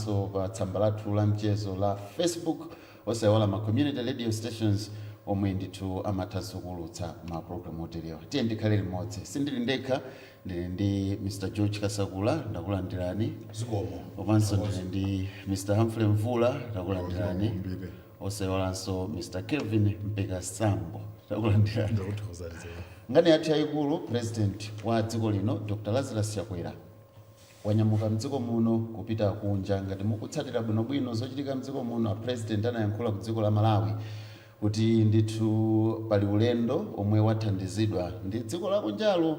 Komanso pa tsamba lathu la mchezo la Facebook, osaiwala ma community radio stations omwe ndithu amathanso kuwulutsa ma program oterewa. Tiye ndikhale limodzi. Sindili ndekha, ndili ndi Mr George Kasakula, ndakulandirani. Zikomo. Komanso ndili ndi Mr Humphrey Mvula, ndakulandirani. Mbiri. Osaiwalanso Mr Kelvin Mpekasambo, ndakulandirani. Ndakuthokozani. Nkhani yathu yayikulu, President wa dziko lino Dr Lazarus Chakwera wanyamuka mdziko muno kupita kunja. Ngati mukutsatira bwinobwino zochitika mdziko muno, a President anayankhula ku dziko la Malawi kuti ndithu pali ulendo omwe wathandizidwa ndi dziko lakunjalo.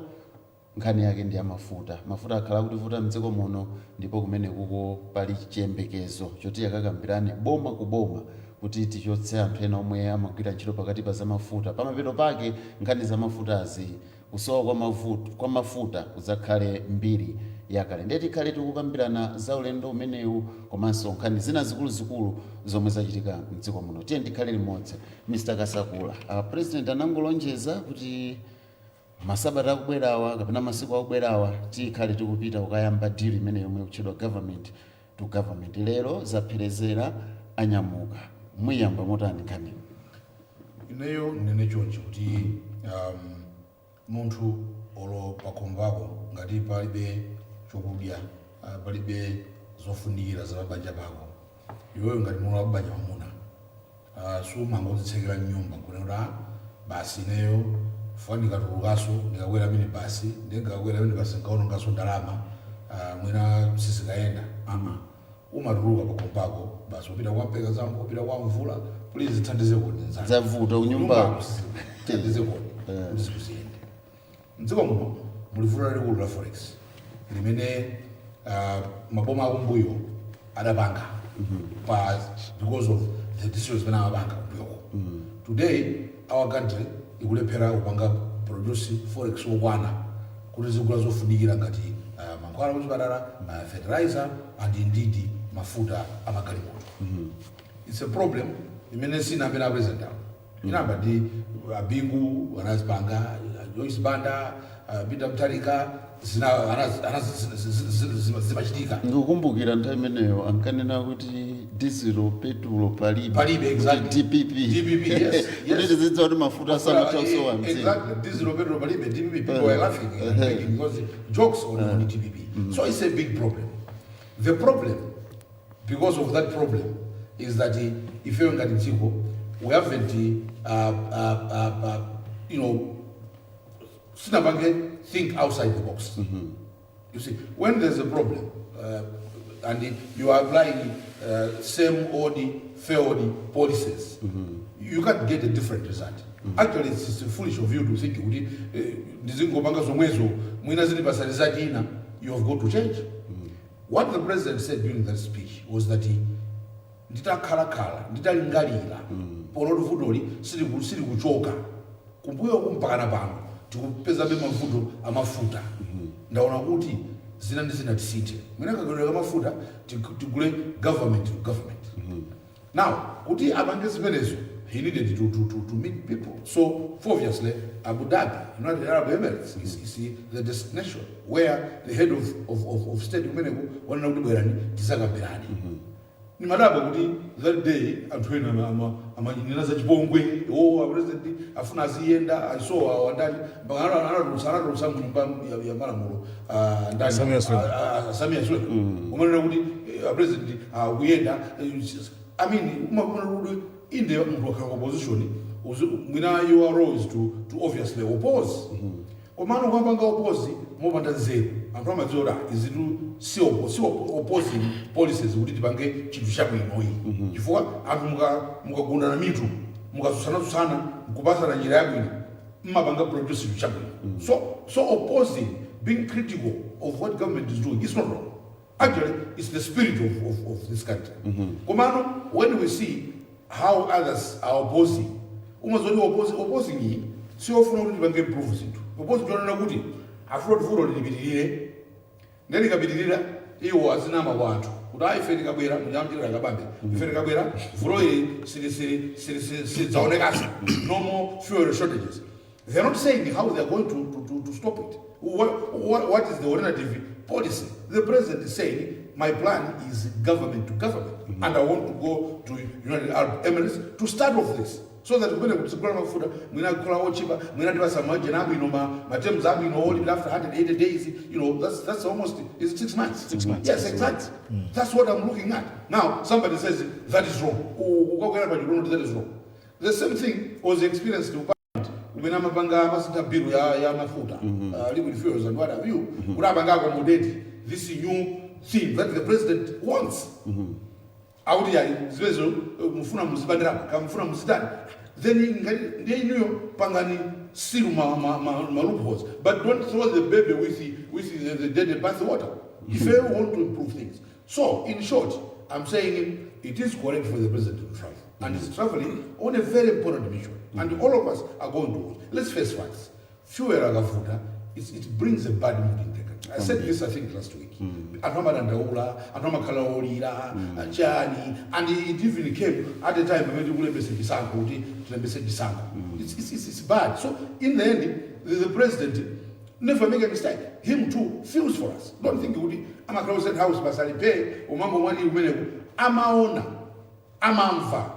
Nkhani yake ndi yamafuta. Mafuta akhala kutivuta mdziko muno, ndipo kumene kuko pali chiyembekezo choti akakambirane boma ku boma kuti tichotse anthu ena omwe amagwira ntchito pakati pa zamafuta. Pamapeto pake nkhani zamafutazi, kusowa kwa mafuta kudzakhale mbiri yakale. Ndiye tikhale tikukambirana za ulendo umenewu komanso nkhani zina zikuluzikulu zomwe zachitika mdziko muno. Tiye ndikhale limodzi. Mr Kasakula, President anangolonjeza kuti masabata akubwerawa kapena masiku akubwerawa tikhale tikupita kukayamba deal imene yomwe ikutchedwa government to government. Lero zapherezera, anyamuka. Muyamba motani nkhani? Ineyo ndinene chonchi kuti munthu olo pakhomo ngati palibe chokudya, palibe zofunikira za pabanja pako, iweyo ngati munthu wabanja, mwamuna, sumangodzitsekera mnyumba kunena kuti, "Ah, basi, ineyo fuka ndikatulukaso ndikakwera mini basi, ndikakwera mini basi nkaonongaso ndalama, mwina sizikayenda." Ama umatuluka pakhomo pako basi, upita kwa Mpeka Zambo, upita kwa Mvula, "Please, thandize koni nzanga." Zavuta kunyumbako. Thandize koni kuti zikuziyende. Mdziko muno muli vuto lalikulu la forex limene maboma akumbuyo adapanga pa because of the decisions zimene amapanga kumbuyoko. Today our country ikulephera kupanga produce forex wokwana kuti zigula zofunikira ngati mankhwala kuchipatala, fertilizer and indeed mafuta amagalimoto. It's a problem imene sinamene a President awo inamba ndi Abingu anazipanga, Joyce Banda, Peter Mutharika, zimachitika. Ndikukumbukira nthawi imeneyo ankanena kuti dizelo, petulo palibe. Palibe, exactly. Kuti DPP. DPP, yes. Kuti tizidziwa kuti mafuta asamatha kusowa mdziko. Exactly. Diesel, petrol palibe, DPP. People were laughing and making because jokes on DPP. So it's a big problem. The problem, because of that problem, is that if you're ngati dziko, we haven't sinapange think outside the box. You see, when there's a problem and you are applying same old failed policies, you can't get a different result. Actually, it's foolish of you to think kuti ndizingopanga zomwezo mwina zilipasa result ina. You have got to change. What the President said during that speech was that nditakhalakhala, nditalingalira, ponoti vutoli silikuchoka kumbuyo kumpakana pano, tikupezabe mavuto amafuta, ndaona kuti zina ndi zina tisinthe, mwina kagulidwe kamafuta tigule government to government. Now kuti apange zimenezo, he needed to meet people. So obviously Abu Dhabi, United Arab Emirates, is the destination where the head of state kumeneko wanena kuti bwerani tizakambirani. Nimadabwa kuti that day anthu ena amanyinira za chipongwe, "Oh, a President afuna aziyenda." I saw wandani mpaka anatulutsa mnyumba ya malamulo, ndani? Samia Suluhu. Samia Suluhu, umanena kuti a President akuyenda. I mean, umaona kuti inde munthu wakhala ku opposition, mwina your role is to obviously oppose, komano ukapanga oppose mopanda nzeru, anthu amadziwa kuti ah, izitu si opposing policies kuti tipange chinthu chabwinoyi, chifukwa anthu mukagundana mitu, mukatsutsana-tsutsana, nkupasana njira yabwino, mmapanga produce chinthu chabwino. So opposing, being critical of what government is doing is not wrong. Actually, it's the spirit of this country. Komano when we see how others are opposing, umazoti opposing iyi siofuna kuti tipange improve zinthu. Opposing tionena kuti afuna kuti vuto lilipitirire, ndiye likapitirira iwo azinama kwa anthu kuti ayi, ife tikabwera munyamchira akabambe, ife tikabwera vuto ili silidzaonekanso, no more fuel shortages. They're not saying how they're going to stop it. What is the alternative policy? The President is saying My plan is government to government, and I want to go to United Arab Emirates to start off this, so that kumene kutsigula mafuta mwina kukhala ochipa, mwina tipasa margin abwino, ma terms abwino olipira after 180 days. That's almost, is it 6 months? 6 months. Yes, exactly. That's what I'm looking at. Now somebody says that is wrong. Ukakwera pa chikono, that is wrong. The same thing was experienced to kumene amapanga, amasintha bill ya mafuta, liquid fuels and what have you, kuti apanga accommodate this new thing that the president wants. Akuti yayi, zimenezo mufuna muzibandirapa, kamufuna muzitani, then ngati ndiye inuyo pangani seal ma loopholes, but don't throw the baby with the dirty bath water if you want to improve things. So in short, I'm saying it is correct for the president to travel, and he's traveling on a very important mission, and all of us are going to watch. Let's face facts: fuel akavuta, it brings a bad mood in the country. I said this, I think, last week. Anthu amadandaula, anthu amakhala olira chani, and it even came at a time pamene tikulembesa chisankho, kuti tilembese chisankho. It's bad. So in the end, the president never make a mistake. Him too feels for us. Don't think kuti amakhala ku State House basalipe umambo mwani kumeneko. Amaona, amamva,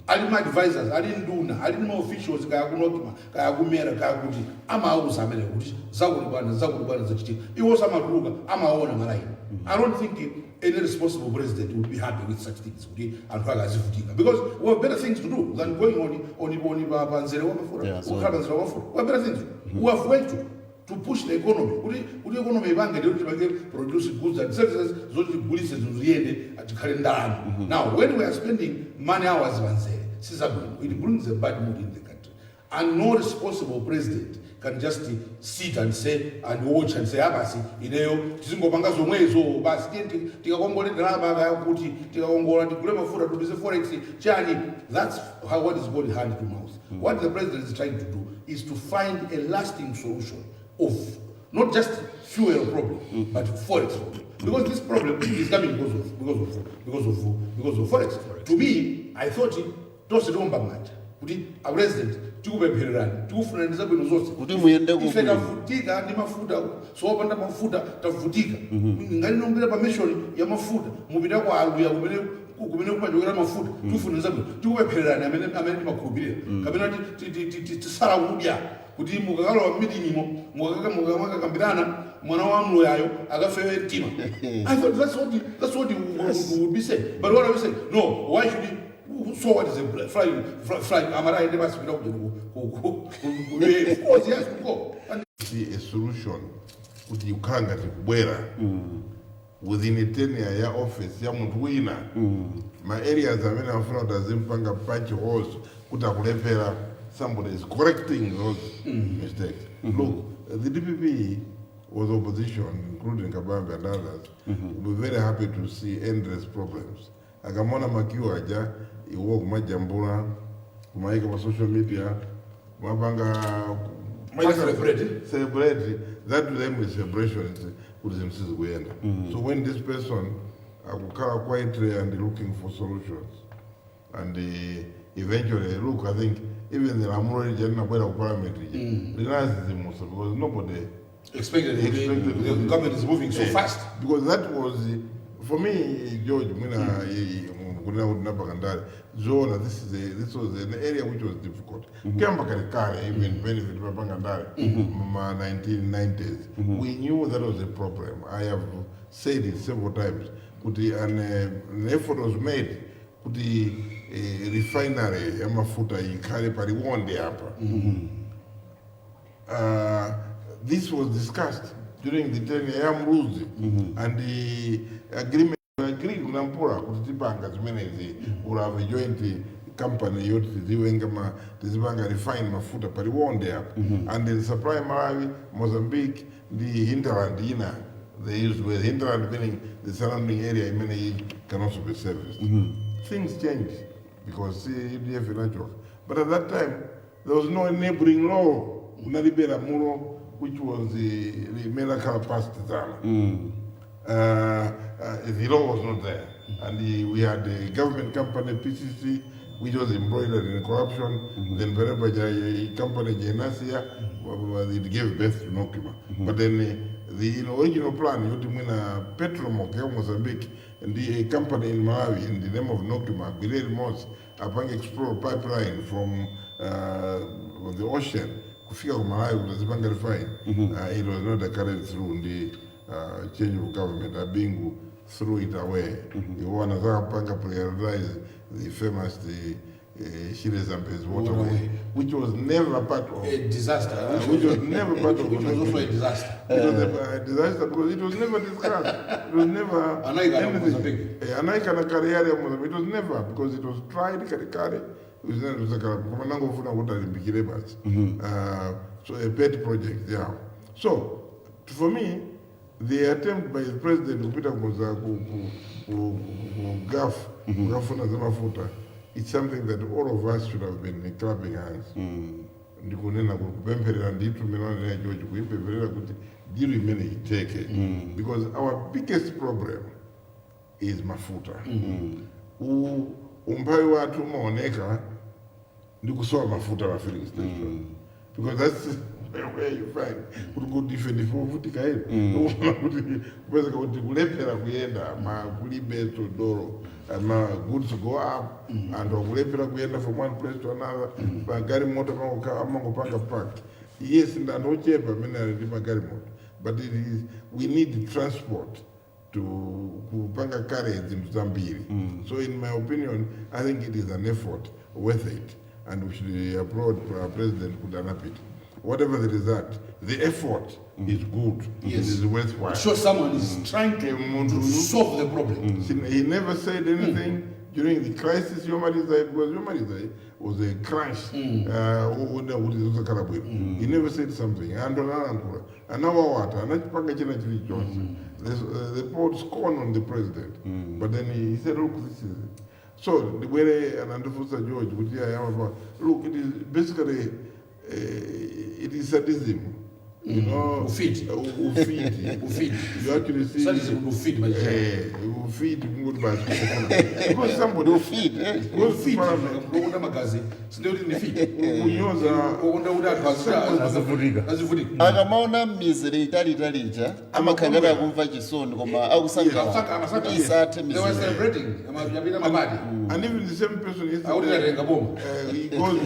ali ma advisors, ali nduna, ali ma officials, kaya ku NOCMA, kaya ku MERA, kaya kuti amauza amene kuti zakuti bwana, zakuti bwana zachitika. Iwo samatuluka, amaona malaini. I don't think any responsible president would be happy with such things, kuti anthu ake azivutika, because we have better things to do than going on pa mzere wa mafuta. Kukhala pa mzere wa mafuta, we have better things to do. We have work to push the economy, kuti economy ipange, ndikuti tipange produce goods and services zoti tigulise, zinthu ziyende, tikhale ndalama. Now when we are spending money hours pamzere, sizabwino. It brings a bad mood in the country, and no responsible president can just sit and say and watch and say, "Ah, basi, ineyo tizingopanga zomwezo basi, tiye tikakongole ndalama, kaya kuti tikakongola tigule mafuta, tubize forex chani." That's how what is called hand to mouth. What the president is trying to do is to find a lasting solution of not just fuel problem, but forex problem, because this problem is coming because of forex. To me, I thought tonse tiomba manja kuti a president, tikupemphererani, tikufunani zabwino zonse. Kuti muyende Ife kubwino. Tavutika ndi mafuta, sopanda mafuta tavutika. Ngati nombera pa mission ya mafuta, mupita kwa Aluya kumene kumachokera mafuta, tikufunani zabwino, tikupemphererani amene timakhulupirira, kapena tisala kudya kuti mukakalowa mmitingimo, mukakambirana, mwana wa mloyayo akafewe mtima. I thought that's what would be said. But what are we saying? No, why should he? So what is a flying amara ende basi kuda kuja ku. Of course he has to go. And See a solution kuti kukhala ngati kubwera within a tenure ya office ya munthu wina, ma areas amene amafuna kuti azimpanga patch holes kuti akulephera, somebody is correcting those mistakes. Look, the DPP was opposition, including Kabambe and others, will be very happy to see endless problems. Akamona ma queue aja, iwo kumajambula, kumaika pa social media, kumapanga Maita celebrate. Celebrate. That to them is celebration, it's kuti zinthu sizikuyenda. So when this person akukhala quietly and looking for solutions and eventually, look, I think even the lamulo lija linabwera ku parliament lija linazizimusa because nobody expected, expected the government is moving so fast. Because that was, for me, George, mwina kunena kuti napakandale zoona, this was an area which was difficult kuyamba kalekale. Even benefit papangandale ma 1990s, we knew that was a problem. I have said it several times kuti an effort was made kuti refinery yamafuta ikhale paLionde apa. This was discussed during the tenure ya Muluzi, and the agreement agreed kunampula kuti tipanga zimenezi, we'll have a joint company yoti tiziwenga ma tizipanga refine mafuta paLionde apa and then supply Malawi, Mozambique, the hinterland ina. They used with hinterland meaning the surrounding area imene can also be serviced. Things changed because UDF inachoka, but at that time there was no enabling law, kunalibe lamulo which was the limene lakhala past zana. The law was not there. And we had the government company PCC, which was embroiled in corruption. Then Perepa company Jenasia, it gave birth to NOCMA. But then The original plan yoti mwina Petromoc ya Mozambique ndi a company in Malawi in the name of Nocuma agwire limodzi apange explore pipeline from the ocean kufika ku Malawi kuti azipanga refine. It was not carried through ndi change of government. A Bingu threw it away. Iwo anazakapanga prioritize the famous the Shire Zambezi waterway, which was never part of A disaster. Which was never part of Which was also a disaster. It was a disaster because it was never discussed. It was never Anaikana anything. Mozambique. Anaikana kale ya Mozambique. It was never because it was tried kale kale. It was never koma nangofuna kuti alimbikire basi. So a pet project, yeah. So for me, the attempt by the president kupita kuza ku Gulf kukafuna zamafuta, it's something that all of us should have been clapping hands. Ndikunena kupempherera ndithu mmene wanena George, kuipempherera kuti deal imene iteke, because our biggest problem is mafuta. Umphawi wathu umaoneka ndi kusowa mafuta pa filling station, because that's where you find kuti ife ndife ovutika ere. Umaona kuti kupezeka kuti kulephera kuyenda ma kulibe doro, ma goods go up, anthu akulephera kuyenda from one place to another. Magalimoto amangopanga park. Yes, ndi anthu ochepa amene ali ndi magalimoto, but it is, we need transport to kupanga kare zinthu zambiri. So in my opinion, I think it is an effort worth it, and we should applaud our president kuti anapita. Whatever the result, the effort is good. It is worthwhile. Sure, someone is trying Munthu to solve the problem. He never said anything during the crisis yomaliza, because yomaliza was a crash. Kuti zosakhala bwino. He never said something. Anthu analankhula, anawawata, anachipanga china chilichonse. The poured scorn on the president, but then he said, "Look, this is it." So ndibwere anandifunsa George kuti ayamapa. Look, it is basically it is sadism. Ufiti. Ufiti. Ufiti. You actually see Sadism ndi ufiti pachichewa. Ufiti kungoti basi because somebody Ufiti, eh? goes to parliament. Lokonda magazi sindekuti ndi fiti. Kunyoza. Okonda kuti anthu Azivutika. azivutika. Akamaona mizere italiitalija amakhala ngati akumva chisoni koma akusangalala kuti isathe They were mizere. celebrating amapita mabadi. And even the same person akuti yesterday, tatenga boma. He goes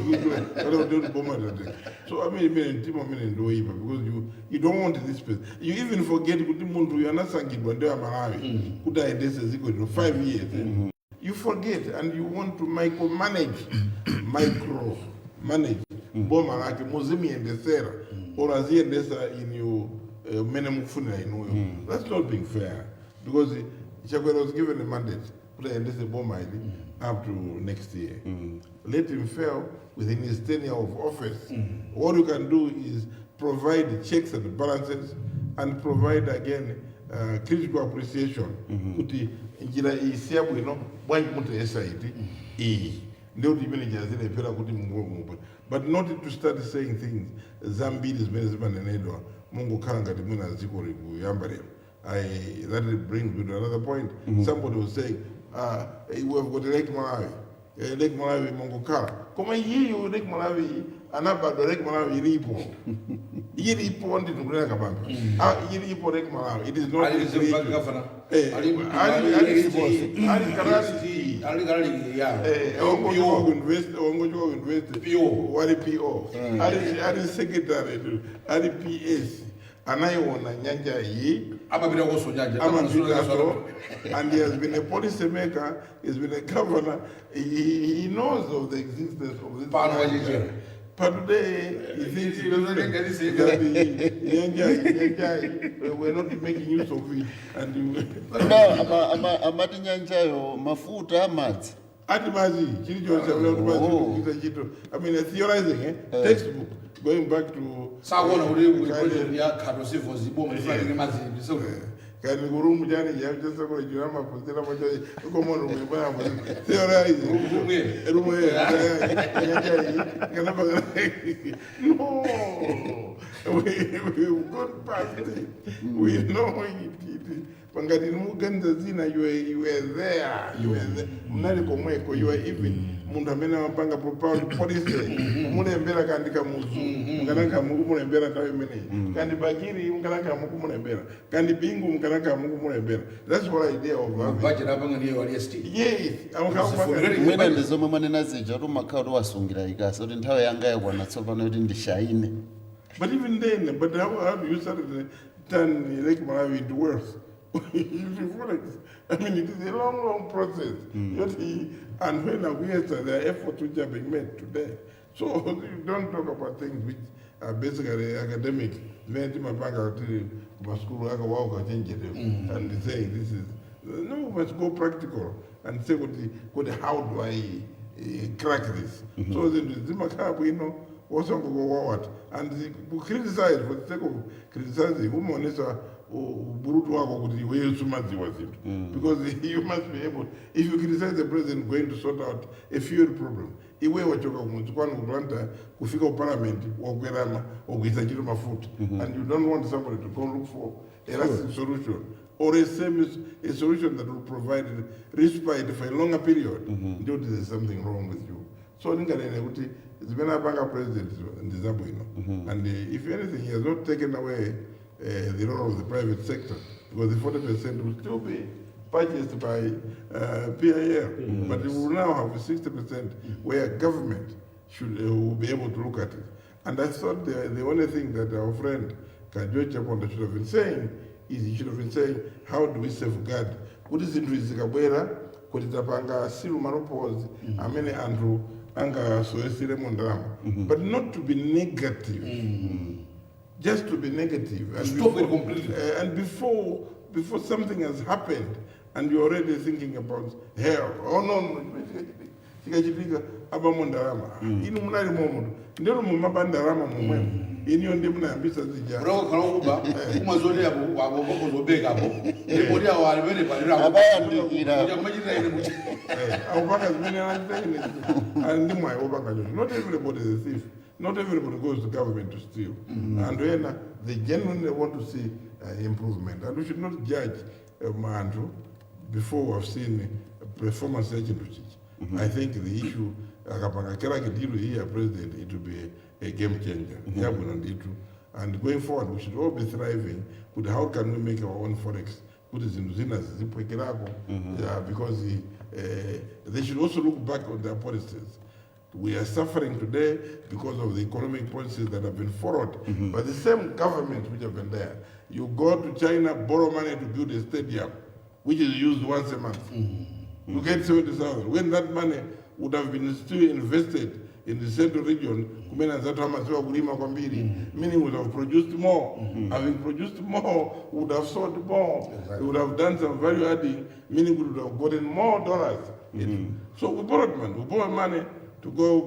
to boma tatenga. So I mean, imene mtima umene ndoyipa, because you don't want this person. You even forget kuti munthu uyu anasankhidwa ndi Amalawi kuti ayendese dziko lino 5 years, eh? You forget and you want to micromanage, micro manage boma lake, muzimuyendesera or aziyendesa inu mmene mukufunira inuyo. That's not being fair, because Chakwera was given a mandate kuti ayendese boma ili up to next year. Let him fail within his tenure of office. What you can do is provide checks and balances and provide again critical appreciation kuti njira iyi si yabwino, bwanji mutayesa iti iyi, ndikuti imene njira zilephera kuti mungomupa, but not to start saying things zambiri zimene zimanenedwa mungokhala ngati mwina dziko likuyamba lero. That brings me to another point. Somebody was saying, we have got Lake Malawi. Lake Malawi mongokhala. Koma iyeyo Lake Malawi anabadwa Lake Malawi ilipo. Ilipo ndi tikunena kabambe. Ah, ilipo Lake Malawi. It is not Ali a Reserve Bank creation. governor. Ali Karali. Ali Karali, yeah. Ongochoka ku university, ongochoka ku university. PO. Wali PO. Ali secretary, ali PS. Anaiona nyanja iyi. Amapita koso nyanja. Amapitaso, and he has been a policy maker, he's been a governor, he knows of the existence of this. Pano wachenjera. But today, he thinks He doesn't think anything. that the nyanja, we're not making use of it. And No, amati nyanjayo mafuta amadzi. Ati madzi, chilichonse, akuti madzi kugwiritsa ntchito. I mean, theorizing, eh? Textbook, going back to Sakuona kuti project ya Khato Civils boma lifuna tenge madzi. Kani kurumu chani chasekole chiramaphunzira macho common room bwana theorizing. Rumwe. Rumwe nyanja kana no, we've gone past it. We know it. Pangati muganiza zina, you were there, you were there, munali komweko. You are even munthu amene amapanga propound policy, kumulembera kandi Kamuzu, mukanaka mukumulembera nthawi imeneyi, kandi Bakili mukanaka mukumulembera, kandi Bingu mukanaka mukumulembera. That's what idea of having Budget apanga ndiye wali ST. Yes, amakapanga. Mwina ndi zomwe mwanena zija kuti umakhala kuti wasungira ikasa kuti nthawi yanga yakwana tsopano kuti ndishayine. But even then, but how do you suddenly turn Lake Malawi into wealth? If you forex, I mean, it is a long, long process. Yet, and when we there are efforts which are being made today. So you don't talk about things which are basically academic. Zimene timapanga tili kumasukulu akawawo kachenjere and say this is no, we must go practical and say kuti how do I crack this? So zinthu zimakhala bwino osangowawata and criticize for the sake of criticizing, umaonesa uburutu wako kuti iweyo sumadziwa zinthu, because you must be able, if you criticize the president going to sort out a fuel problem, iwe wachoka kumudzi kwanu ku Blantyre kufika ku parliament, wakwerama wagwiritsa ntchito mafuta, and you don't want somebody to go look for a lasting solution or a solution that will provide respite for a longer period, ndikuti there's something wrong with you. So ndinganene kuti zimene apanga president ndi zabwino, and if anything, he has not taken away the role of the private sector, because the 40% will still be purchased by PIL, but we will now have 60% where government should will be able to look at it. And I thought the only thing that our friend George Chaponda should have been saying is he should have been saying, how do we safeguard kuti zinthu izi zikabwera kuti tapanga seal ma loopholes amene anthu angasowesere ndalama, but not to be negative, just to be negative and Stop it completely. And before something has happened and you're already thinking about hell. Oh no, chikachitika abamo ndalama, inu munali momo, ndero mumaba ndalama momwemo, iniyo ndi munayambisa zija. Unakhala ukuba umazoti apo apo kozobeka apo ndipo awo ali pene palira. Abayandikira. Kumachitira ine muchi. Akupanga zimene anachita ine ndi mwayi wopanga choncho. Not everybody is a thief. Not everybody goes to government to steal. And ena, they genuinely want to see improvement, and we should not judge anthu before we have seen performance ya chinthu chichi. I think the issue akapanga crack deal here, president, it will be a game changer yabwino ndithu, and going forward we should all be thriving kuti how can we make our own forex kuti zinthu zina zizipwekerako. Yeah, because they should also look back on their policies. We are suffering today because of the economic policies that have been followed by the same governments which have been there. You go to China, borrow money to build a stadium, which is used once a month. You get 70,000. When that money would have been still invested in the central region, kumene anzathu amadziwa kulima kwambiri, meaning would have produced more. Having produced more, would have sold more. We would have done some value adding, meaning we would have gotten more dollars. So we borrowed money. We borrowed money to go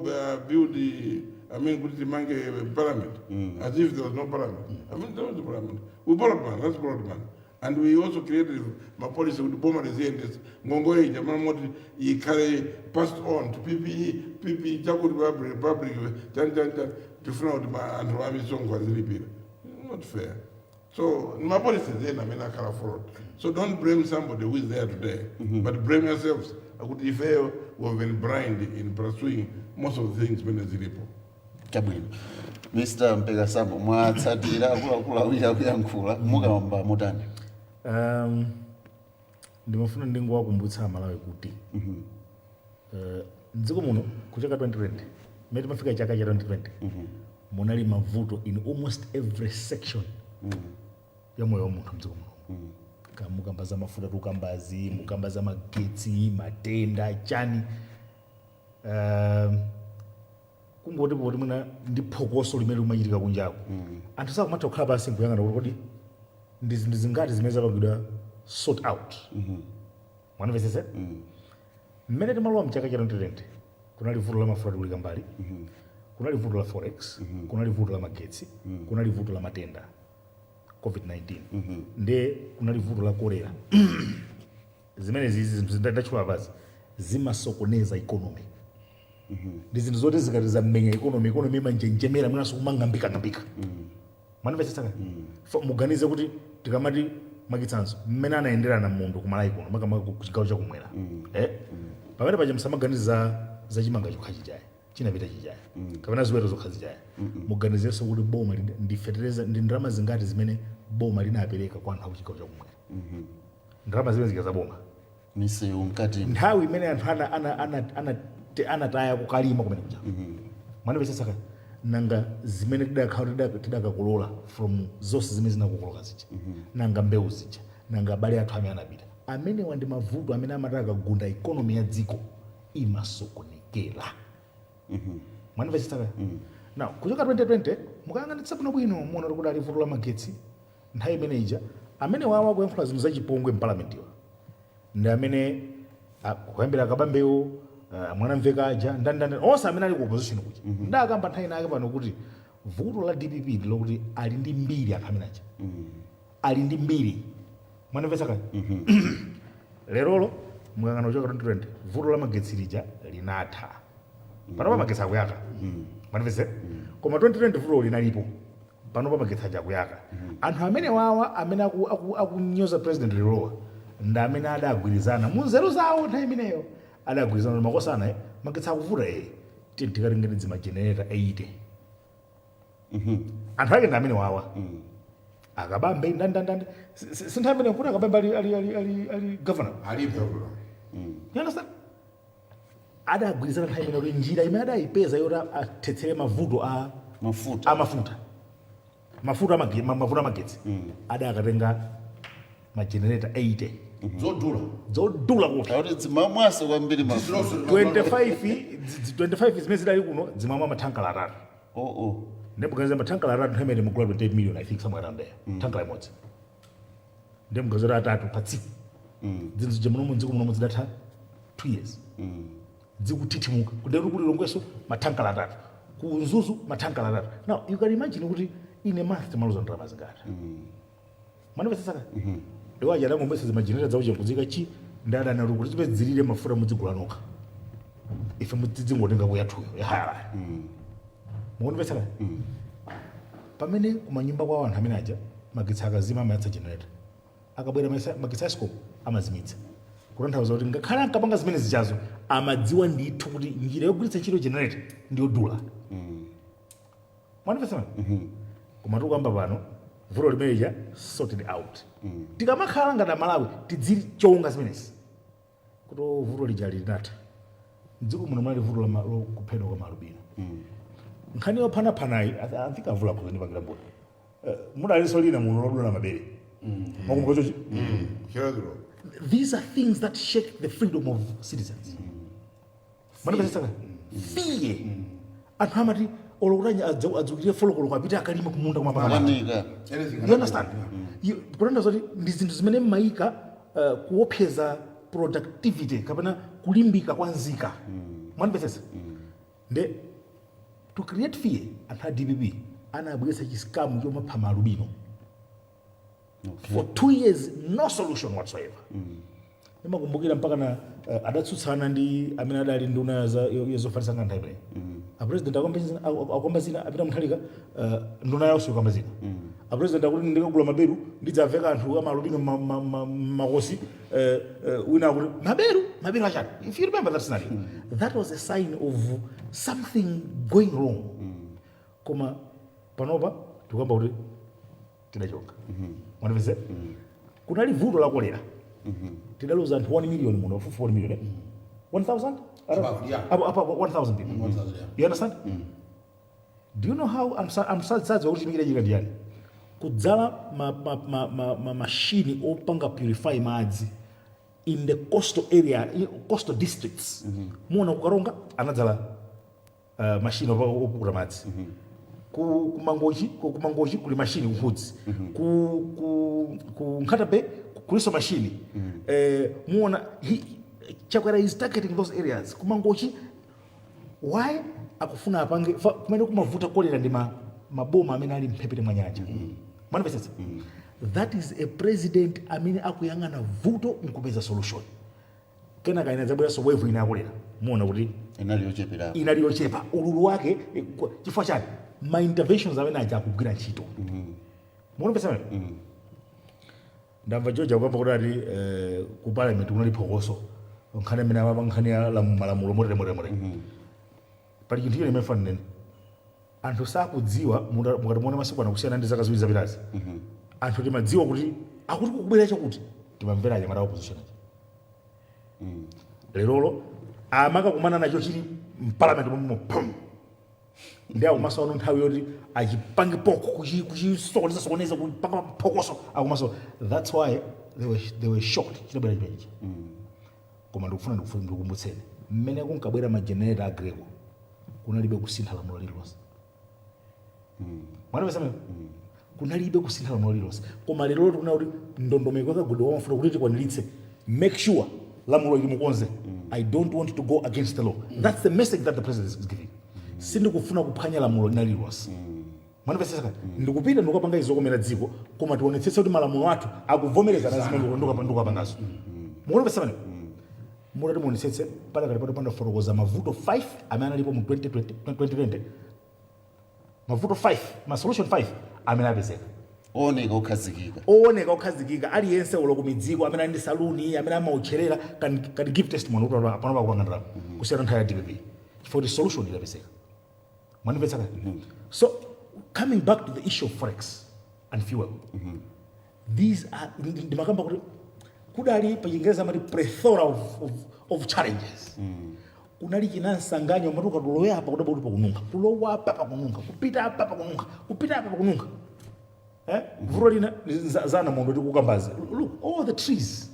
build the, I mean, kuti timange parliament, as if there was no parliament. I mean, there was a parliament. We borrowed money, that's borrowed money. And we also created ma policy kuti boma liziyendesa ngongole ija mamoti ikhale passed on to PPE, PPE chakuti public chani chani chani, tifuna kuti anthu amisonkho azilipira. Not fair. So ma policies ena amene akhala followed. So don't blame somebody who is there today, but blame yourselves kuti ifeyo we have been blind in pursuing most of the things zimene zilipo. Chabwino, Mr Mpekasamo, mwatsatira akuluakulu awiri akuyankhula, mukamba mutani? Ndimafuna ndingowakumbutsa Amalawi kuti mdziko muno kuchaka 2020, mmene timafika chaka cha 2020, munali mavuto in almost every section ya moyo wa munthu mdziko muno. Mukamba za mafuta, tukambazi mukamba za magetsi, matenda, chani, kungoti poti mwina ndi phokoso limene limachitika kunjaku, anthu sakumatha kukhala pansi nkuyang'ana kuti kodi ndi zinthu zingati zimene zapangidwa sort out. Mwanamvetsetse, mmene timalowa mchaka cha 2020 kunali vuto la mafuta tikulika mbali, kunali vuto la forex, kunali vuto la magetsi, kunali vuto la matenda COVID-19, nde kunali vuto la kolera. Zimene zizi zinthu ndatchula pazi zimasokoneza economy. Ndi zinthu zoti zikati zamenya economy, economy imanjenjemera, mwinaso kumang'ambika-ng'ambika. Mwanamvetsetsaka? Muganize kuti tikamati Mwachitsanzo, mmene anayendera na munthu kumalawi kuno, makamaka ku chigawo chakumwera, pamene paja msamaganiza za chimanga chokha chichaya chinapita chichaya kapena ziweto zokha zichaya. Muganizenso kuti boma ndi fetereza ndi ndalama zingati zimene boma linapereka kwa anthu akuchigawo chakumwera, ndalama zimene zika za boma. Misewu mkati. Nthawi imene anthu anataya kukalima kumene kuja, mwanipesesaka? Nanga zimene tidakhala tidakakolola from zonse zimene zinakokoloka zija? Nanga mbewu zija? Nanga abale athu amene anapita? Amenewa ndi mavuto amene amati akagunda, economy ya dziko imasokonekera. Mwanipesesaka? Now, kuchoka 2020, mukayang'anitsa bwinobwino, muona kuti ali vuto la magetsi nthawi imene ija. Amene wawa kuyankhula zinthu zachipongwe mpalamentiwa ndi amene kuyambira Kabambewo, Mwanamveka aja, ndandanda onse amene ali ku opposition kuja. Ndakamba nthawi inake pano kuti vuto la DPP ndi lokuti ali ndi mbiri. Anthu amene aja ali ndi mbiri. Mwanimvetsa kale? Lerolo mukang'ana kuchoka 2020, vuto la magetsi lija linatha. Panopa magetsi akuyaka. Mwanimvetsa? Koma 2020 vuto linalipo. Panopa magetsi aja akuyaka. Anthu amene wawa amene akunyoza president lerowa ndi amene adagwirizana mu nzeru zawo nthawi imeneyo, adagwirizana kuti makosana, magetsi akuvuta, tikatengeni dzimajenereta 80. Anthu ake ndi amene wawa, Akabambe, ndandandanda. Sinthawi imene kuti Akabambe ali governor. Alipo. You understand? Adagwirizana nthawi imene kuti njira imene adayipeza yoti athetsere mavuto a mafuta. Amafuta, mafuta mavuto amagetsi, adakatenga magenerator 80. Zodula. Zodula kuti Akuti dzimamwaso kwambiri mafuta. 25 25 zimene zidali kuno zimamwa mathankala atatu. Oh. Ndimuganiza mathankala atatu nthawi imene mugula 28 million, I think, somewhere around there, thankala imodzi. Ndimuganiza kuti atatu pa tsiku, zinthu zija munomu mdziko munomu zidatha 2 years dzikutithimuka. Kudero kuli Longweso mathankala atatu, ku Mzuzu mathankala atatu. Now you can imagine kuti in a month timaluza ndalama zingati. Manipesesaka? Iwo aja adangomwesa zimajenera zawo kudzika chi ndadana kuti zipe zilire mafuta mudzigula nokha, ife tidzingotenga kuyathuyo yahayalaya. Mukunipesaka? Pamene kumanyumba kwawo anthu amene aja magetsi akazima amayatsa generator, akabwera magetsi a ESCOM amazimitsa. Kutanthauza kuti ngakhale ankapanga zimene zichazo, amadziwa ndithu kuti njira yogwiritsa ntchito generator ndiyodula. Mwanipesana? Koma tikuyamba pano, vuto limeneja sorted out. Tikamakhala ngati Amalawi, tidzichonga zimenezi kuti oh, vuto lija linatha. Mdziko muno munali vuto la kuphedwa kwa maalubino. Nkhani yophanaphanayi, I think avula kuzandipangira mboni. Mudalinso lina muno lodula mabere, makumbuka chochi? Chiradzulu. These are things that shake the freedom of citizens. Manipesesaka? Fear. Anthu amati olokutanya adzukire folokolo apite akalime kumunda kumapanga. Kanika. Anything. You understand? Kutanthauza kuti ndi zinthu zimene mmayika kuopseza productivity kapena kulimbika kwa nzika. Mwanipesesa? Nde to create fear, anthu a DPP anabweretsa chisikamu chomapha maalubino. For 2 years, no solution whatsoever. Ndimakumbukira mpaka na adatsutsana ndi amene adali nduna yazofalitsa nkhani nthawi imeneyo. A president akomba zina, apita Mutharika, nduna yawonso ikamba zina. A president akuti ndikagula maberu ndidzaveka anthu amalubino makosi, wina akuti maberu, maberu achani? If you remember that scenario, that was a sign of something going wrong. Koma panopa tikuyamba kuti tidachoka. Mwanipese? Kunali vuto la kolera, tidaluza anthu 1 million muno, fufu 1 million, eh? 1000. About, yeah. Apo 1000 people. 1000, yeah. You understand? Do you know how amsadzadziwa kuti chimene chika ndiyani? Kudzala ma machine opanga purify madzi in the coastal area, in coastal districts. Muona kuKaronga anadzala machine opukuta madzi. Ku Mangochi, ku Mangochi kuli machine, kuNkhudzi, ku Nkhata Bay kuliso machine. Muona Chakwera is targeting those areas kuMangochi. Why? Akufuna apange kumene kumavuta kolera ndi maboma amene ali mphepete mwa nyanja. Mwanipesesa? That is a president amene akuyang'ana vuto nkupeza solution. Kenaka inadzabweranso wave ina yakolera, muona kuti inali yocheperapo. Inali yochepa ululu wake, chifukwa chani? Ma interventions amene aja akugwira ntchito. Muonepesa? Ndamva George akuyamba kuti ati ku parliament kunali phokoso, nkhani amene amapa nkhani ya malamulo motere motere motere. Pali chinthu chine imene nene anthu sakudziwa. Mukati muone masiku ano kusiyana ndi zaka 2 zapitazi, anthu timadziwa kuti akuti kukubwera chakuti, timamvera anyamata opposition aja. Lerolo amakakumana nacho chili mparliament momwe pum, ndi akumaso ano nthawi yoti achipange poko kuchisokoneza sokoneza, kupanga phokoso akumaso. That's why they were shocked chitabwera chimenechi. Koma ndikufuna ndikukumbutseni mmene kunkabwera magenerator a Aggreko, kunalibe kusintha lamulo lililonse. Mwanapesa mene kunalibe kusintha lamulo lililonse, koma lero tikuna kuti ndondomeko yakagulidwe wa mafuta kuti tikwaniritse, make sure lamulo ili mukonze. I don't want to go against the law. That's the message that the president is giving. Sindikufuna kuphwanya lamulo lina lililonse. Mwanapesesa? Ndikupita ndikukapanga izo zokomera dziko, koma tionetsetse kuti malamulo athu akuvomerezana zimene ndikukapangazo. Mukunapesa mene mutati muonetsetse padakali pano pandafotokoza mavuto 5 amene analipo mu 2020, 2020, mavuto 5, ma solution 5 amene apezeka. Ooneka okhazikika. Ooneka okhazikika. Aliyense ulo kumidziko amene ali ndi saluni, amene amautcherera, can give testimony kuti pano pakupanga ndalama kusiyana nthawi ya DPP, chifukwa kuti solution idapezeka. Mwanimvetsa kale? So coming back to the issue of forex and fuel, these are ndimakamba kuti kudali pa Chingereza amati plethora of challenges. Kunali chinansanganyo mati ukatulowa apa kudaba kuti pakununkha, kulowa apa pakununkha, kupita apa pakununkha, kupita apa pakununkha. Vuto lina zana mondo tikukambazi, look, all the trees.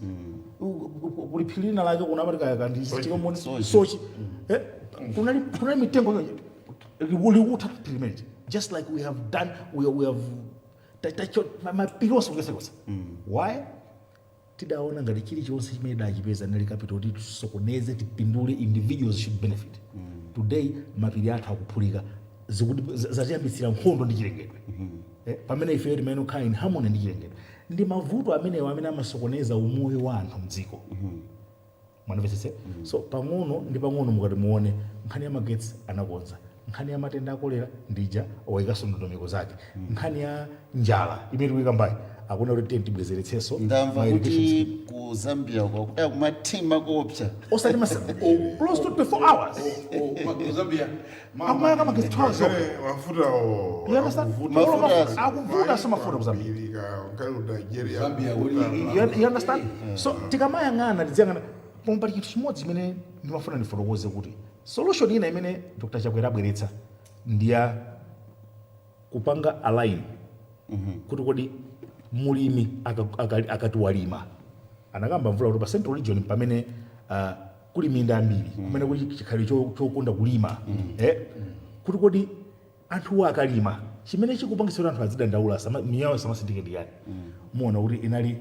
Kuli phiri lina lake kuna amati kaya kandi chikomoni. Sochi. Sochi. Kunali mitengo likutha phiri limeneli, just like we have done, we have mapiri onse kuchosekosa. Why? Tidaona ngati chilichonse chimene dachipeza nali capital kuti tisokoneze, tipindule, individuals should benefit. Today mapiri athu akuphulika, zikuti zatiyambitsira nkhondo ndi chilengedwe. Pamene ifeyo timene kukhala in harmony ndi chilengedwe. Ndi mavuto amenewo amene amasokoneza umoyo wa anthu mdziko. Mwanimvetsetse? So pang'ono ndi pang'ono mukati muone nkhani ya magetsi anakonza, nkhani ya matenda a kolera ndija wayikanso ndondomeko zake, nkhani ya njala imene tikuyika akuona kuti tiye tibwezeretsenso Ndamva ma irrigation kuti scheme. Ku Zambia uko kudaya kumathima kopsa. Osati masa close to 24 hours. Zambia. Akumayaka magetsi 12 hours. Ngakhale mafutawo. You understand? Mafuta. Akuvuta so mafuta ku Zambia. Ngakhale ku Nigeria. Zambia. You understand? So tikamayang'ana tiziyang'ana, koma pali chinthu chimodzi chimene ndimafuna ndifotokoze, kuti solution ina imene Dr Chakwera abweretsa ndiya kupanga align kuti kodi mulimi akati walima, anakamba mvula kuti pa Central Region pamene kuli minda ambiri, kumene kuli chikhalidwe chokonda kulima, kuti kodi anthuwo akalima, chimene chikupangitsa kuti anthu azidandaula miyawo samasindike ndiyani? Muona kuti inali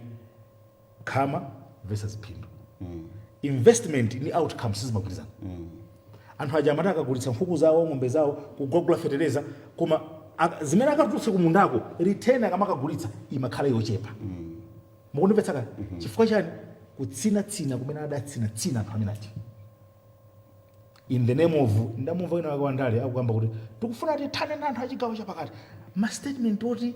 khama versus phindu, investment ni outcome sizimagwirizana. Anthu aja amati akagulitsa nkhuku zawo, ng'ombe zawo, kugwagula fetereza, koma zimene akatulutsa kumundako, return akamakagulitsa imakhala yochepa. Mukundimvetsa kani? Chifukwa chani? Kutsinatsina kumene adatsinatsina anthu amene aja in the name of, ndamumva wina wake wandale akukamba kuti tikufuna tithane ndi anthu achigawo chapakati, ma statement oti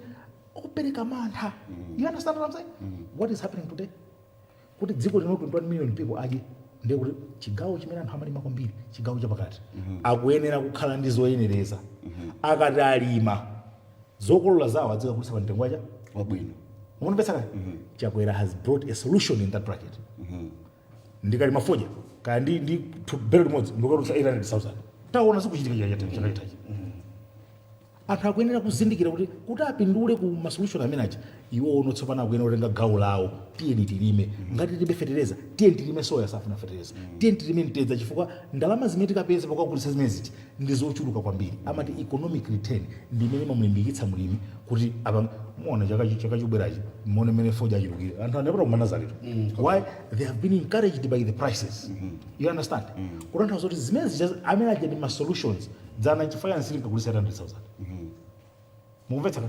opereka mantha. You understand what I'm saying? What is happening today, kuti dziko lino 21 million people adye, ndiye kuti chigawo chimene anthu amalima kwambiri, chigawo chapakati, akuyenera kukhala ndi zoyenereza. Akati alima, zokolola zawo adzikagulitsa pa mtengo wacha wabwino. Mukunimvetsa kani? Chakwera has brought a solution in that bracket. Ndikalima fodya kaya ndi belo limodzi ndikatulutsa 800,000. Taona zikuchitika chaka chitachi. Anthu akuyenera kuzindikira kuti apindule ku masolution amene aja, iwo ono tsopano akuyenera kutenga gawo lawo. Tiyeni tilime, ngati tilibe fetereza, tiyeni tilime soya, safuna fetereza. Tiyeni tilime mtedza, chifukwa ndalama zimene tikapeza pakagulitsa zimene ziti ndi zochuluka kwambiri. Amati economic return ndi imene imamulimbikitsa mulimi kuti apa muona chaka chobwerachi, muone mmene fodya achulukire. Anthu anapita kumanazaleto. Why? They have been encouraged by the prices. You understand? Kutanthauza kuti zimene zija amene aja ndi ma solutions. Dzana chifukwa chani silinkagulitsa 800,000? Mukumvetsa ka?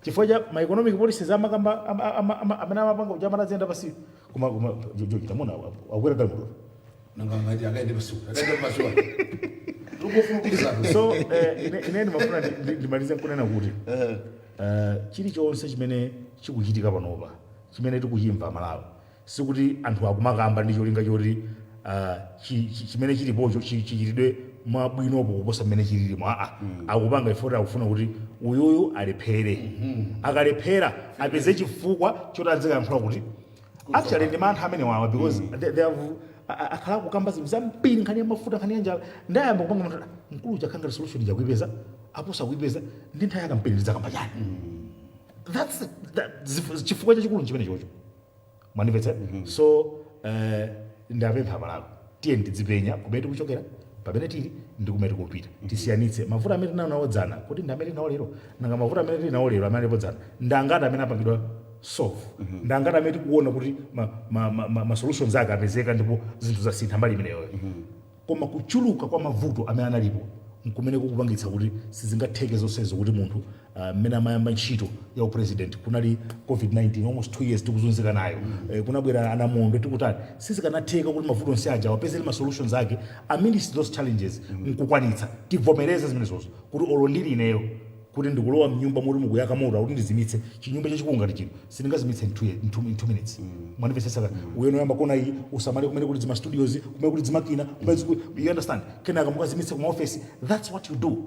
Chifukwa cha ma economic policies amakamba amene amapanga kuti amataziyenda pasi, koma George, tamona akwera galimoto. Nanga ngati akaende pasiku, akaende pasiku, tikufuna. So ine ndimafuna ndimalize nkunena kuti chilichonse chimene chikuchitika panopa Chimene tikuchimva Malawi, sikuti anthu akumakamba ndi cholinga choti chimene chilipocho chichitidwe mwabwinopo kuposa mmene chililimo. Aa, akupanga ifoti akufuna kuti uyuyu alephere. Akalephera, apeze chifukwa choti azikayankhula kuti actually ndi mantha amene wawa, because they have akhala kukamba zinthu zambiri, nkhani ya mafuta, nkhani ya njala, ndayamba kupanga munthu mkulu chakhanga solution jakuipeza aposa kuipeza ndi nthawi ya kampeni ndidzakamba chani. Chifukwa chachikulu nchimene chocho, mwandimvetsa? So ndapempha Malawi, tiye tidzipenya kumene tikuchokera, pamene tili ndi kumene tikupita. Tisiyanitse mavuto amene tinawo nawo dzana kuti ndi amene tinawo lero. Nanga mavuto amene tili nawo lero, amene alipo dzana, ndi angati amene apangidwa solve? Ndi angati amene tikuona kuti ma solutions ake apezeka ndipo zinthu zasintha mbali imeneyoyo? Koma kuchuluka kwa mavuto amene analipo nkumene kukupangitsa kuti sizingatheke zonsezo, kuti munthu mmene amayamba ntchito ya upresident kunali COVID-19, almost 2 years tikuzunzika nayo. Kunabwera anamondo, tikutani, sizikanatheka kuti mavuto onse aja wapezere ma solutions ake amidst those challenges nkukwanitsa. Tivomereze zimenezozo kuti olo ndili ineyo kuti ndikulowa mnyumba moti mukuyaka moto, akuti ndizimitse chinyumba chachikulu ngati chino, sindingazimitse in 2 minutes, mwandimvetsetsa? Uyeno yamba kona iyi, usamale kumene kuli zima studios, kumene kuli zimakina, kumene you understand? Kenaka mukazimitse kuma office. That's what you do,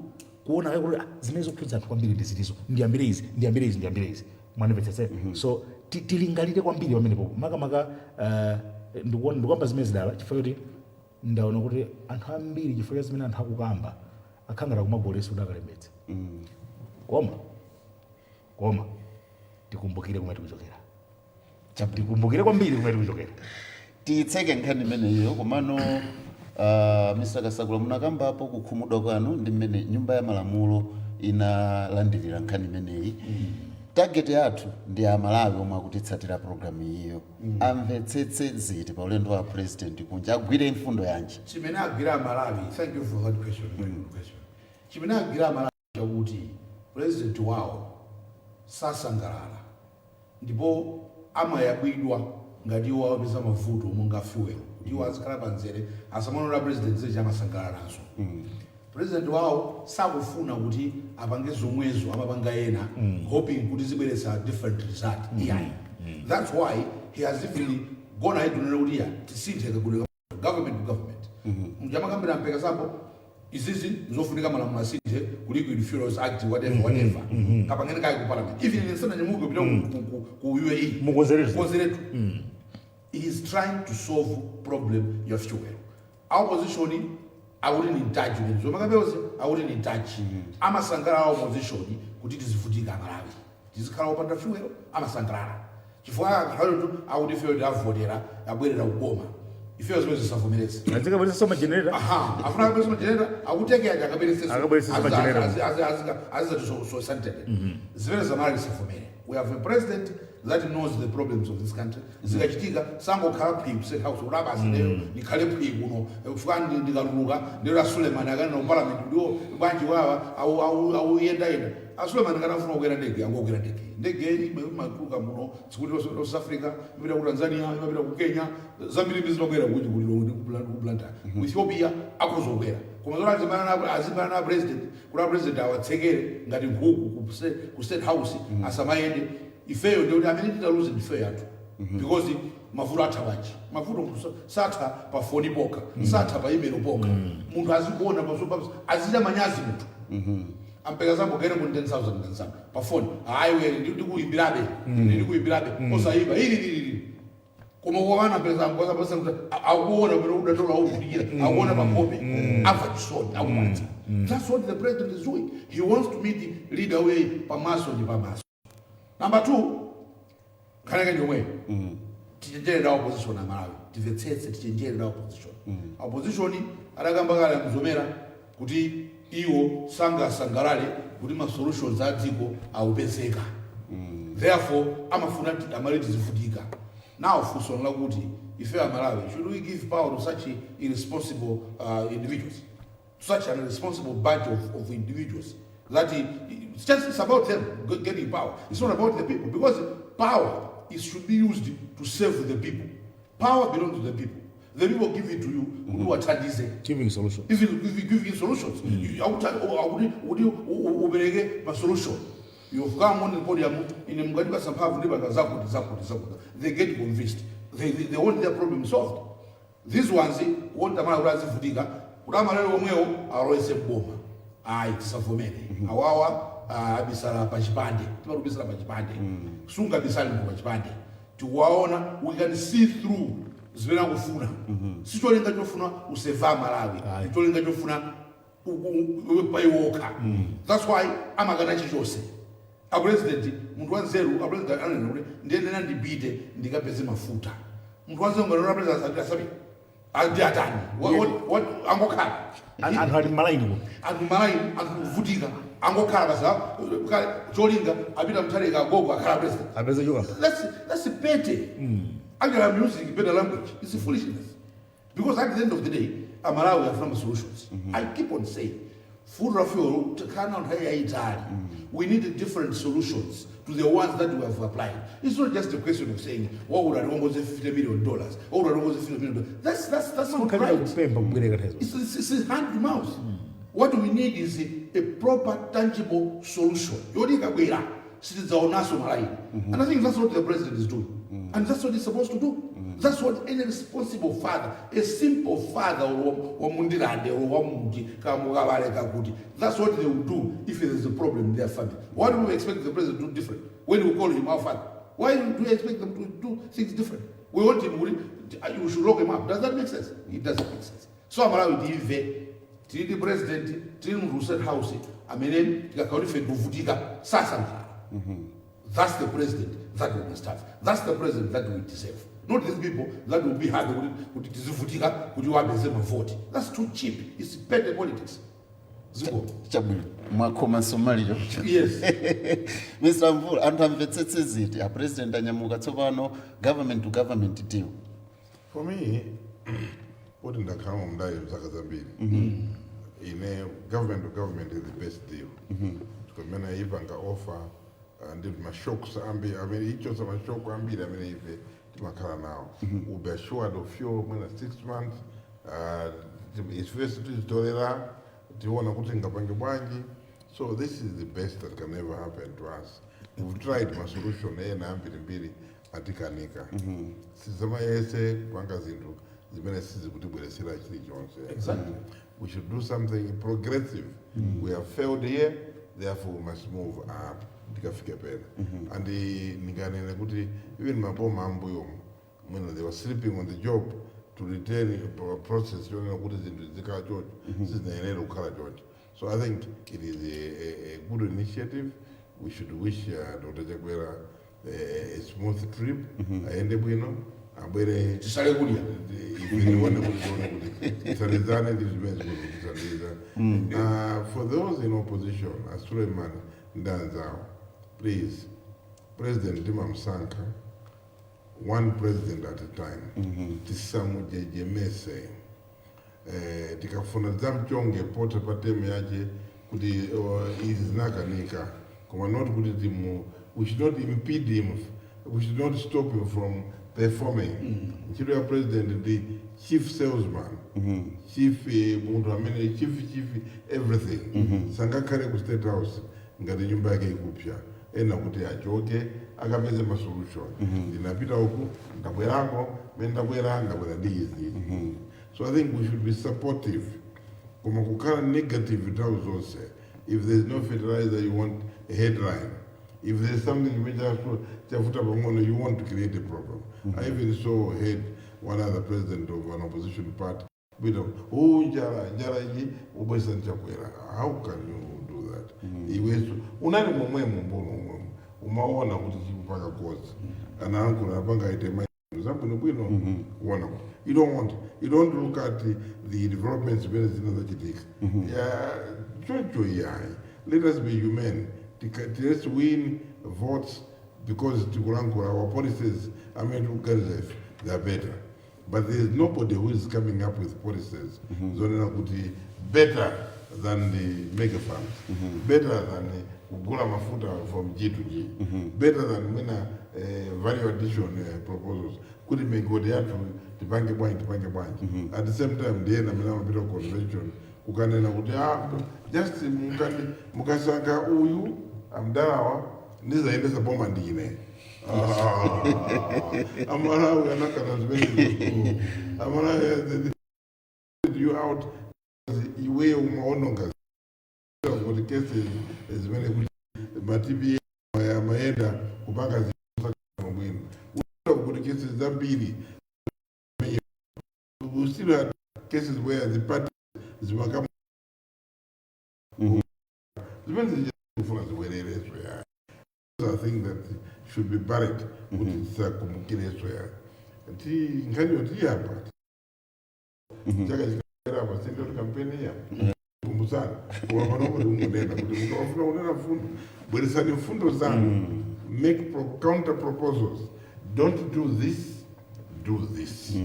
kuona kuti zimene zokhudza anthu kwambiri ndi zilizo, ndiyambire izi, ndiyambire izi, ndiyambire izi, mwandimvetsetsa? So tilingalire kwambiri pamenepo, makamaka ndikuyamba zimene zidala chifukwa choti ndaona kuti anthu ambiri, chifukwa cha zimene anthu akukamba, akhangata kumagolesa kuti akalembetse. Koma tikumbukire kumene tikuchokera, tikumbukire kwambiri kumene tikuchokera. Tiyitseke nkhani imeneyo. Komano Mr Kasakula, munakambapo kukhumudwa kwanu ndi mmene Nyumba ya Malamulo inalandirira nkhani imeneyi. Target yathu ndi Amalawi omwe akutitsatira programu iyiyo, amvetsetse ziti pa ulendo wa president kunja? Agwire mfundo yanji? Chimene agwira Amalawi, thank you for that question, very good question. Chimene agwira Amalawi chakuti president wawo sasangalala ndipo amayabwidwa ngati iwo awapeza mavuto monga fuel, kuti iwo azikhala panzere asamaonera president zechi amasangalala nazo. President wawo sakufuna kuti apange zomwezo amapanga ena, hoping kuti zibweretsa different result. Iyayi. That's why he has even gone ahead kunena kuti ya tisinthe kagulika government to government. Mjamakambira mpeka zapo izizi zofunika malamulo asinthe ku Liquid Fuels Act, whatever, whatever, kapangene kayi ku parliament even nsana nyamuke kupita ku UAE. Mukonzeretu. Mukonzeretu. He is trying to solve problem ya fuel. Opposition akuti ni ntaji zomakapeuzi, akuti ni ntaji. Amasangalala opposition kuti tizivutika Amalawi, tizikhala opanda fuel. Amasangalala chifukwa akakhalatu akuti ifeyo tidavotera, abwerera kuboma. Ifeyo zimene zisavomereze. Azikabweretsa magenerator. Aha, afuna akabweretsa magenerator, akutekea aja akabweretsa. Akabweretsa magenerator. Azizati zimene zamalawi tisavomere. We have a president that knows the problems of this country. Zikachitika sangokhala phwi ku State House kuti abasi lero ndikhale phwi kuno, fuka ndikatuluka ndero a Suleiman akanena ku parliament kuti bwanji wawa auyendayenda. A Suleiman kanafuna kukwera ndege, angokwera ndege. Ndege imatuluka muno sikuti South Africa, imapita ku Tanzania, imapita ku Kenya, zambiri zimakwera kuti kulilo ku Blantyre, ku Ethiopia akhoza kukwera. Koma zoti azimana na president kuti a president awatsekere ngati nkhuku ku State House asamayende, ifeyo ndikuti amene titaluze ndifeyo yathu, because mavuto atha bwanji? Mavuto munthu satha pa foni pokha, satha pa email pokha. Munthu azikuona pazopa, azita manyazi munthu ampeka zambo gere ku 10,000 ndanzanga pa foni, hayi, ndikuimbirabe, ndikuimbirabe, osayimba ili ili ili. Koma kuwana mpeza amboza kuti akuona pano udatola uvutikira, akuona pakope, amva chisoni, akupatsa. That's what the president is doing. He wants to meet the leader way pamaso ndi pamaso. Number two, khaleke ndiomweyo, tichenjere na opposition. Amalawi timvetsetse, tichenjere na opposition. Opposition adakamba kale amzomera kuti iwo sangasangalale kuti ma solutions a dziko awupezeka, therefore amafuna amali tizivutika. Now funso lakuti ife Amalawi, should we give power to such irresponsible individuals, such an irresponsible bunch of individuals that it's just, it's about them getting power? It's not about the people, because power is should be used to serve the people. Power belongs to the people. The people give it to you kuti wathandize. Giving solution. Even if you give solutions, akuti kuti upereke ma solution. You've come on the podium ine mukatipasa mphamvu ndipanga zakuti zakuti zakuti. They get convinced. They want their problem solved. These ones want Amalawi kuti azivutika kuti amalero omwewo alowese mboma. Ayi, tisavomere. Awawa abisala pachipande, timatubisala pachipande. Sungabisale munthu pachipande. Tikuwaona, we can see through zimene akufuna. Sicholinga chofuna useva Malawi, cholinga chofuna paiwokha. That's why amakana chichonse. A president munthu wanzeru, a president ananena kuti ndiyenera ndipite ndikapeze mafuta. Munthu wanzeru nganena president asapi andi atani? Angokhala. Anthu ali mmalaini kuno. Anthu malaini, anthu kuvutika, angokhala basa cholinga apita Mutharika agogo akhala president. Apeze choka. That's a petty. Actually, I'm using better language. It's a foolishness. Because at the end of the day, Amalawi have no solutions. I keep on saying, food of fuel cannot Italy. We need different solutions to the ones that we have applied. It's not just a question of saying, what would I almost $50 million? What would I almost $50 million? That's not Khalira right. kupempha kubwereka nthawi zonse. It's hand to mouth. What we need is a proper, tangible solution. Yoti ikabwera, sitidzaonanso malaini. And I think that's what the president is doing. And that's what he's supposed to do. That's what any responsible father, a simple father wa mundirande or wa muti, kamukavale kakuti. That's what they will do if there's a problem in their family. Why do we expect the president to do different when we call him our father? Why do we expect them to do things different? We want him, you should lock him up. Does that make sense? It doesn't make sense. So Amalawi timve, tili ndi president, tili mu State House amene tikakhala ife tikuvutika sasangalala. That's the president that we must have. That's the president that we deserve. Not these people that will be happy kuti tizivutika kuti wapeze mavoti. That's too cheap. It's petty politics. Ziko. Chabwino, mwakhoma msomali choncho. Yes. Mr Mvula, anthu amvetsetse ziti? A president anyamuka tsopano, government to government deal. For me, kuti ndakhala mundale zaka zambiri, ine government to government is the best deal. Kumene ipanga offer ndi mashocks ambiri amene ichosa mashock ambiri amene ife timakhala nawo. We'll be assured of fuel mwina 6 months. Ifenso tizitolera, tiona kuti ngapange bwanji. So this is the best that can ever happen to us. We've tried masolution ena ambirimbiri, atikanika. Sizamayese kupanga zinthu zimene sizikutibweresera chilichonse. We should do something progressive. We have failed here, therefore we must move up tikafike pena. And ndinganene kuti even maboma ambuyomu mwina they were sleeping on the job to retain a process yonena kuti zinthu zikhala choncho, sizinayenera kukhala choncho. So I think it is a good initiative. We should wish Dr Chakwera a smooth trip. Aende bwino, abwere. Tisale kudya. Ife tione kuti tione kuti tithandizane ndi zimene zikuti. For those in opposition, a Suleiman ndi anzawo, please, president timamsankha one president at a time. Tisamujejemese. Tikafuna zamchonge pote pa term yache kuti izi zinakanika, koma not kuti timu, we should not impede him, we should not stop him from performing. Ntchito ya president ndi chief salesman, chief munthu amene chief everything. Sangakhale ku State House ngati nyumba yake ikupsa ena kuti achoke akapeze masolution. Ndinapita uku, ndabwerako, mene ndabwera, ndabwera ndi izi. So I think we should be supportive, koma kukhala negative nthawi zonse, if there is no fertilizer you want a headline, if there is something chimene chavuta pang'ono you want to create a problem. I even saw, heard one other president of an opposition party bwino, oh, njala, njala iyi ubwesa nchakwera. How can you do that? Iweso unali momwemo mbono momwemo umaona kuti chikupanga kozi anaankhula apanga itema zabwinobwino kuona kuti you don't look at the developments zimene zina zachitika. Yeah, choncho iyayi, let us be human. Let's win votes because tikulankhula our policies amene tikuganiza ife, they are better. But there is nobody who is coming up with policies zonena kuti better than the mega farms, better than kugula mafuta from G to G, better than mwina value addition proposals kuti migodi yathu tipange bwanji, tipange bwanji. At the same time ndiyena amene amapita ku convention kukanena kuti ah, just mukasankha uyu. Amdalawa ndizayendesa boma ndine. Ah, Amalawi anakana zimene. Amalawi you out iwe umaononga kuti cases zimene kuti ma TPA amayenda kupanga zinthu bwino kuti cases zambiri. We still had cases where the party zimakama zimene zikufuna zibwerereso ya. I think that should be buried kuti tisakumbukireso ya ti nkhaniyo tiyapa chaka chikapera apa sindoti kampeni ya kumbusana koma panopo tikungonena kuti mukafuna kunena mfundo, bweresani mfundo zanu, make counter proposals. Don't do this, do this,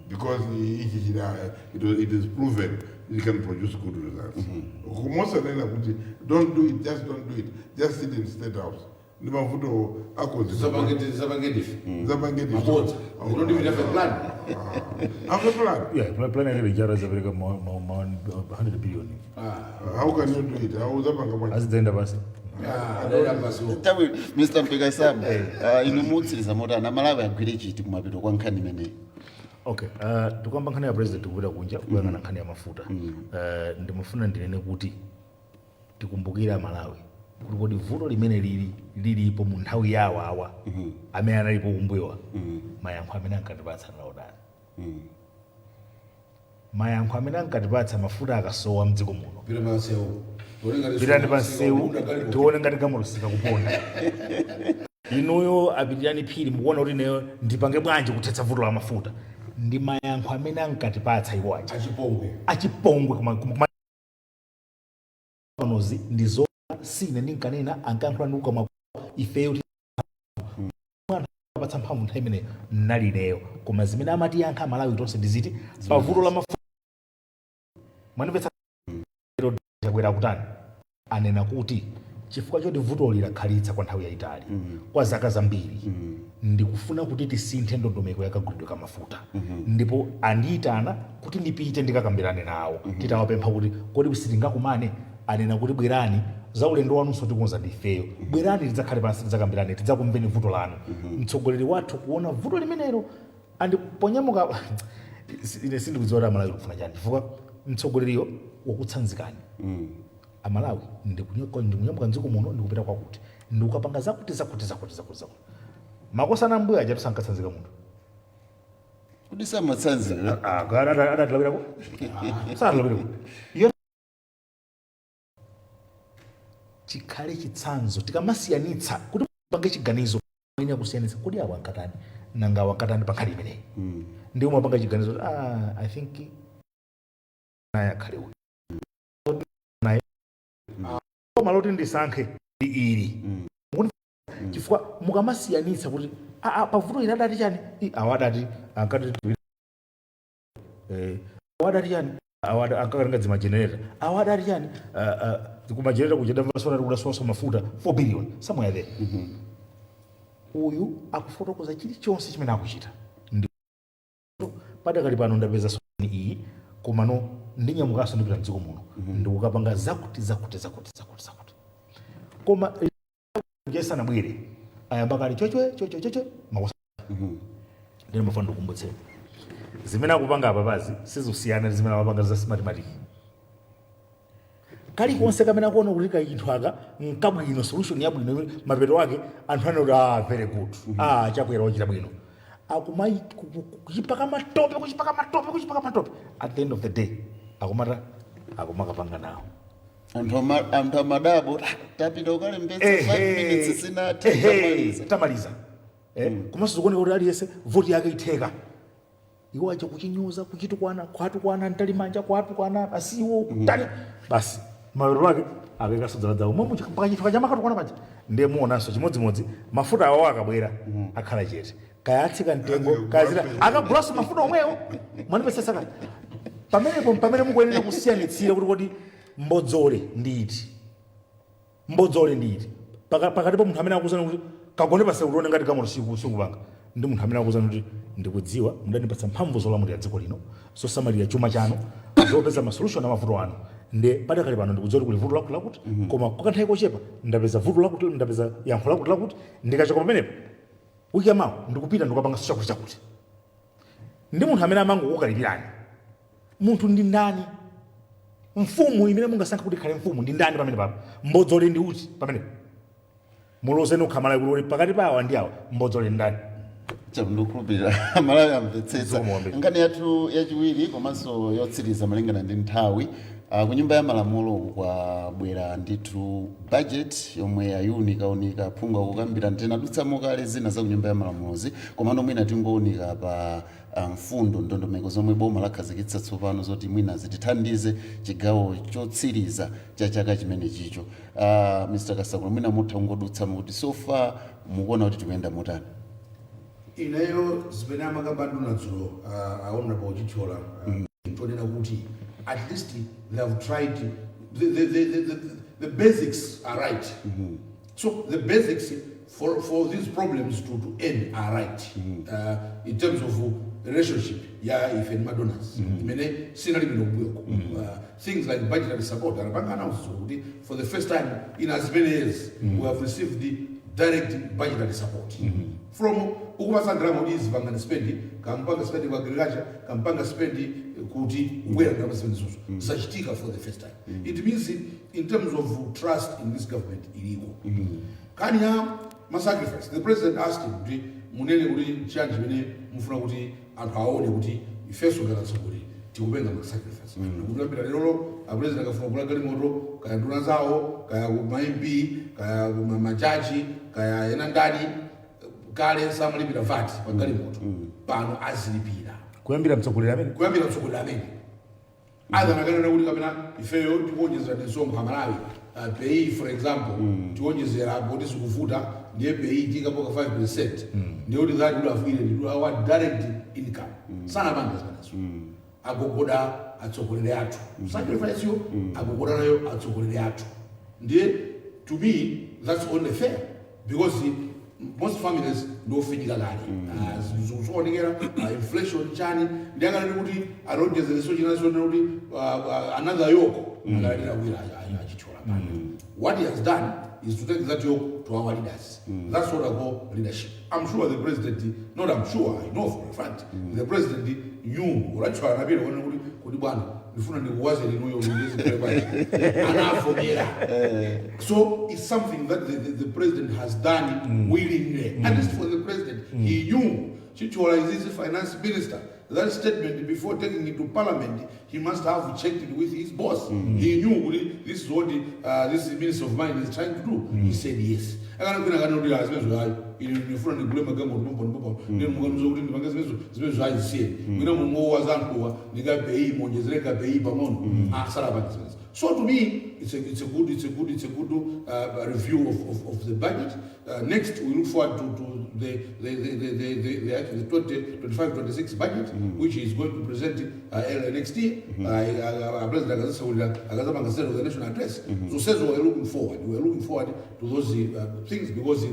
because ichi china it is proven it can produce good results. Kumosanena kuti don't do it, just don't do it, just sit in State House ndi mavuto akonzi. Zapangedife. Zapangedi. Mabodza. They don't even have a plan. Have a plan. Yeah, plan yake lijara zapereka ma 100 billion. How can you do it? How zapanga bwanji? Azidzaenda basi. Ah, adaenda basi. Tawi Mr Mpekasamba, inu mutsiriza motani? Amalawi agwire chiti kumapeto kwa nkhani imeneyi? Okay, tikuyamba nkhani ya president kupita kunja kuyang'ana nkhani ya mafuta. Ndimafuna ndinene kuti tikumbukire Amalawi kuti kodi vuto limene lili lilipo mu nthawi yawo awa amene analipo kumbuyowa, mayankho amene ankatipatsa naodani? Mayankho amene ankatipatsa mafuta akasowa mdziko muno: Pita pansewu. Pitani pansewu tione ngati gamoto kuponda. Inuyo apitirani phiri, mukuona kuti ineyo ndipange bwanji kuthetsa vuto la mafuta? Ndi mayankho amene ankatipatsa iwo aja. Achipongwe. Achipongwe. Panozi ndi zo sine ndinkanena, ankayankhula ndi kukamwa ifeyo apatsa mphamvu nthawi imeneyo nalineyo, koma zimene amatiyankha Amalawi tonse ndiziti pavuto la mafuta mwanipetsa lero Chakwera kutani? Anena kuti chifukwa choti vutoli lakhalitsa kwa nthawi yayitali, kwa zaka zambiri, ndikufuna kuti tisinthe ndondomeko yakagulidwe ka mafuta, ndipo andiyitana kuti ndipite ndikakambirane nawo. Titawapempha kuti kodi sitingakumane, anena kuti bwerani, za ulendo wanunso tikonza ndifeyo, bwerani tidzakhale pansi, tidzakambirane, tidzakumveni vuto lanu. Mtsogoleri wathu kuona vuto limenelo andiponyamuka. Ine sindikudziwa kuti Amalawi kufuna chani, chifukwa mtsogoleriyo wakutsanzikani Amalawi, ndikunyamuka mdziko muno, ndikupita kwakuti, ndikukapanga zakuti, zakuti, zakuti, zakuti, zakuti. Makosana mbuyo aja tusankatsanzika munthu. Kuti samatsanzika? Adatilawirako, satilawirako. Iyo chikhale chitsanzo tikamasiyanitsa kuti pange chiganizo ine kusiyanitsa kodi awa ankatani, nanga awa ankatani pa nkhani imeneyi, ndi umapanga chiganizo kuti, ah, I think naye akhale uyu naye koma loti ndisankhe ndi ili. Chifukwa mukamasiyanitsa kuti pavuto ili adati chani? Awa adati ankati awa adati chani? Awa ankakatenga dzimajenereta. Awa adati chani? Kumajenereta kuchedamva adati kudasowaso mafuta 4 billion somewhere there. Uyu akufotokoza chilichonse chimene akuchita ndi padakali pano ndapeza soni iyi, komano ndinyamukanso ndipita mdziko muno ndikukapanga zakuti, zakuti, zakuti, zakuti, zakuti. Koma jesanabwere ayamba kale chochwe chochwe chochwe makosa. Ndine mafuna ndikukumbutseni zimene akupanga apapazi sizosiyana ndi zimene amapanga za Smartmatic. Kalikonse kamene akuona kuti kachinthu aka nkabwino, solution yabwino, mapeto ake anthu anoti, "Ah, very good, ah, Chakwera wachita bwino." Akumai kuchipaka matope, kuchipaka matope, kuchipaka matope. At the end of the day akumata akumakapanga nawo. Anthu amadabo, "Ah, tapita ukalembetsa 5 minutes sinathe, tamaliza." Tamaliza. Komanso zikuoneka kuti aliyense voti yake itheka. Iwo aja kuchinyoza, kuchitukwana, kwatukwana Mtalimanja, kwatukwana asiwo kutani, basi mapeto ake akakasodzala momwe mpaka chinthu kachamakatukwana paja. Ndiye muonanso chimodzimodzi mafuta awo akabwera akhala chete, kaya atsika mtengo, kaya zita, akagulanso mafuta omwewo. Mwanipesesa kale pamenepo pamene mukuyenera kusiyanitsira kuti kodi mbodzole ndi iti, mbodzole ndi iti pakati pa munthu amene akuzana kuti kagone pansewu tione ngati gamoto sikupanga ndi munthu amene akuzana kuti ndikudziwa mudandipatsa mphamvu zolamulira dziko lino, zosamalira chuma chanu, zopeza ma solution amavuto anu. Nde padakali pano ndikudziwa kuti kuli vuto lakuti lakuti, koma kwa kanthawi kochepa ndapeza vuto lakuti, ndapeza yankho lakuti lakuti. Ndikachoka pamenepo wiki yamawa ndikupita ndikapanga chakuti chakuti. Ndi munthu amene amangokukalipirani, munthu ndi ndani? Mfumu imene mungasankha kuti ikhale mfumu ndi ndani pamene papa? Mbodzole ndi uti pamenepo? Mulozeni ukhamala kuti pakati pa awa ndi awa mbodzole ndi ndani? Ndikukhulupirira Malawi amvetsetsa. Zikomo kwambiri. Nkhani yathu yachiwiri komanso yotsiriza malingana ndi nthawi, ku Nyumba ya Malamulo kwabwera ndithu budget yomwe ayunikaunika phungu akukambira. Tinadutsamo kale zina za ku Nyumba ya Malamulozi, komano mwina tingounika pa mfundo, ndondomeko zomwe boma lakhazikitsa tsopano zoti mwina zitithandize chigawo chotsiriza cha chaka chimene chicho. Mr Kasakula, mwina mutha kungodutsamo kuti so far mukuona kuti tikuyenda motani? Ineyo zimene amakamba nduna dzulo, Honorable Chithyola, tonena kuti at least they have tried the basics are right. So the basics for these problems to end are right in terms of relationship ya ife ndi madonors imene sinali bwino kubweko. Things like budgetary support, anapanga announce kuti for the first time in as many years we have received the direct budgetary support from ukupasa ndalama kuti izipangani spend, kampanga spend ku agriculture, kampanga spend kuti ubwera ndalama zimene zozo zachitika for the first time. It means in terms of trust in this government iliko. Kani ya masacrifice, the president asked him kuti munene kuti chiyani chimene mufuna kuti anthu aone kuti ifenso ngati atsogoleri tikupenga masacrifice. Kuyambira lerolo a president akafuna kugula galimoto, kaya nduna zawo, kaya ma MP, kaya majaji, kaya ena ndani, kale samalipira VAT pa galimoto, pano azilipira. Kuyambira mtsogoleri amene. Kuyambira mtsogoleri amene adhanakanena kuti kapena ifeyo tikuonjezera misonkho Amalawi, PAYE for example, tiwonjezera poti zikuvuta, ndiye PAYE tikapoka 5, ndiye kuti that would have yielded to our direct income. Sanapanga zimenezo. Agogoda atsogoleri athu, sacrifice yo agogoda nayo atsogoleri athu. Ndiye to me that's only fair because most families ndofinyika kale. Zinthu zikuonekera, inflation chani, ndi akanati kuti alonjezereso chinaso kuti another yoke akalatira kwira achithyola pano. What he has done is to take that yoke to our leaders. That's what I call leadership. I'm sure the president, not I'm sure, I know for a fact the president knew. Ulachithyola anapita kuona kuti bwana, ndifuna ndikuwazeni inuyo ndizikule anafomera. So it's something that the president has done willingly. At least for the president, he knew Chithyola is his finance minister. That statement, before taking it to parliament, he must have checked it with his boss. He knew kuti this is what this minister of mine is trying to do. He said yes. Akanakina kana kuti zimenezo hayi, ine ndifuna ndigule magalimoto pompo pompo, ndine mukanuza kuti ndipange zimenezo, zimenezo hayi, zisiyeni, mwina mungowa zanthuwa ndikapeyi monjezere kapeyi pang'ono asalapanga zimenezo. So to me it's a good review of the budget. Next we look forward to the 2025 26 budget, which is going to present early next year. President akazasaulira akazapanga state of the national address. So says we are looking forward to those things because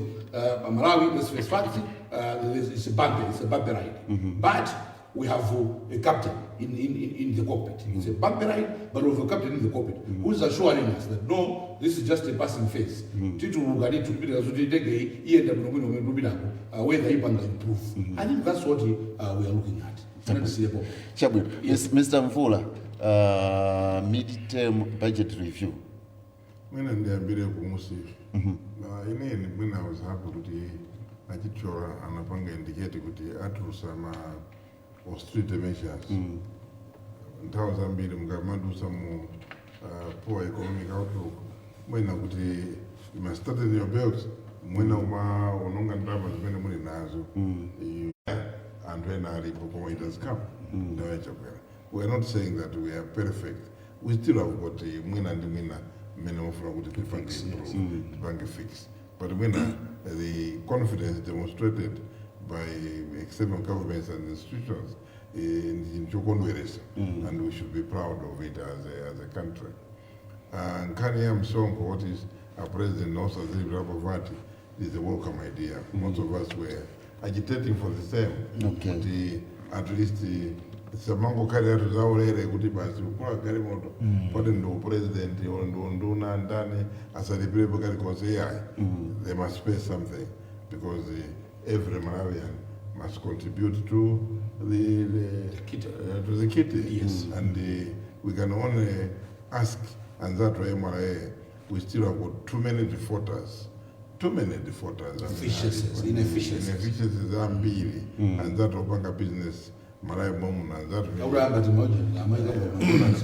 Malawi, let's face facts, it's a bumpy ride, but we have a captain in the cockpit. It's a bumpy ride, but we have a captain in the cockpit who is assuring us that no, this is just a passing phase. Tituluka ndithu tipita kuti ndege iyenda bwinobwino kumene tupitako, weather ipanga improve. I think that's what we are looking at. Tinandisiyepo. Chabwino. Yes, Mr Mvula, mid-term budget review. Mwina ndiyambire kumusi na ineni. Mwina I was happy kuti achithyola anapanga indicate kuti atulusa ma austerity measures. Nthawi zambiri mukamadusa mu poor economic outlook, mwina kuti you must tighten your belt, mwina uma unonga ndalama zimene muli nazo. Anthu ena alipo, koma it has come nthawi yachakwera. We are not saying that we are perfect. We still have got mwina ndi mwina mmene mufuna kuti tipange improve, tipange fix, but mwina the confidence demonstrated by external governments and institutions ndi chinthu chokondweresa and we should be proud of it as a country. Nkhani ya msonkho, what is a president also azilipirapo VAT is a welcome idea. Most of us were agitating for the same. Kuti at least Samangokhalira zaulere kuti basi kugula galimoto poti ndi president or ndi nduna ndani asalipire kalikonse iyayi. They must pay something because every Malawian must contribute to the kitty. To the kitty. Yes. And we can only ask anzathu a MRA, we still have got too many defaulters. Too many defaulters. Efficiencies, inefficiencies. Inefficiencies ambiri. Anzathu opanga business Malawi momuno anzathu Yakulamba timoja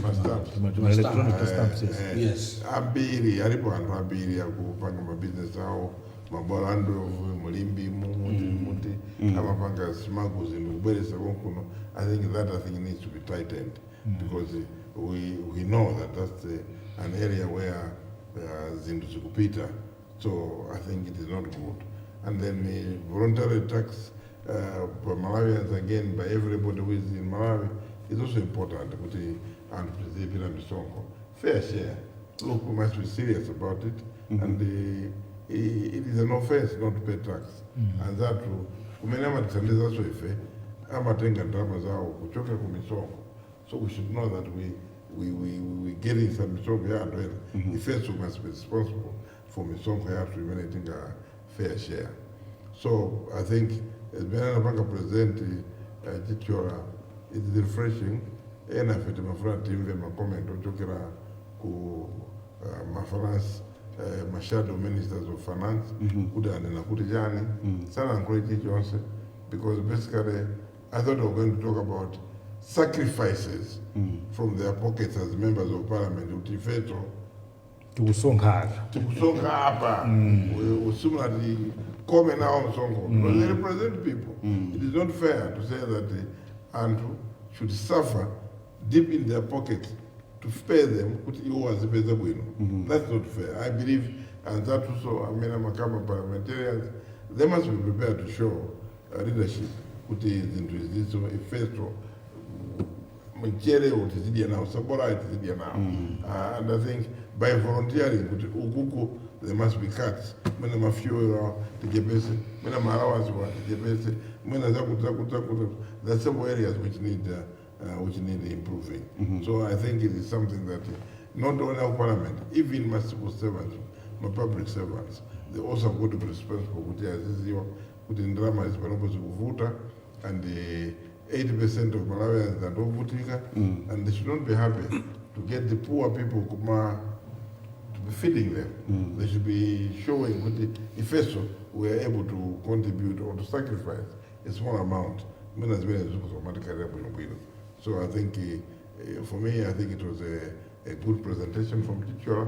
ma stamps. Electronic stamps, yes. Yes. Ambiri alipo anthu ambiri akupanga mabizinesi awo mabwalo a ndovu mu Limbe muti muti amapanga smuggle zinthu kubweresa konkuno. I think that I think needs to be tightened because we know that that's an area where zinthu zikupita, so I think it is not good. And then the voluntary tax by Malawians, again, by everybody who is in Malawi, is also important kuti anthu tizilipira misonkho, fair share. Look, we must be serious about it, and it is an offense not to pay tax. Anzathu kumene amatithandizanso ife amatenga ndalama zawo kuchoka ku misonkho, so we should know that we getting some misonkho ya anthu ena. Ifenso we must be responsible for misonkho yathu imene itenga fair share. So I think zimene anapanga President Chithyola, it is refreshing. Ena ife timafuna timve ma comment ochokera ku ma finance, ma shadow ministers of finance, kuti anena kuti chani. Sanayankhule chilichonse because basically I thought they were going to talk about sacrifices from their pockets as members of parliament, kuti ifeto tikusonkhana, tikusonkha apa, usimulati kome nawo msonkho, because they represent people. It is not fair to say that the anthu should suffer deep in their pockets to pay them kuti iwo azipeza bwino. That's not fair. I believe anzathuso amene amakama parliamentarians, they must be prepared to show leadership kuti zinthu izizo ifeso mchere tizidya nawo, sabola tizidya nawo. And I think by volunteering kuti ukuku there must be cuts, mwina ma fuel tichepese, mwina ma allowance wa tichepese, mwina zakuti zakuti zakuti. There are several areas which need improving. So I think it is something that not only our parliament, even my civil servants, my public servants, they also have got to be responsible kuti aziziwa kuti ndalama izi panopo zikuvuta and 80% of Malawians are ovutika, and they should not be happy to get the poor people kuma to be feeding them. They should be showing kuti ifeso we are able to contribute or to sacrifice a small amount. Mwina zimene zikuzomatikhalira bwinobwino. So I think for me, I think it was a good presentation from Chithyola,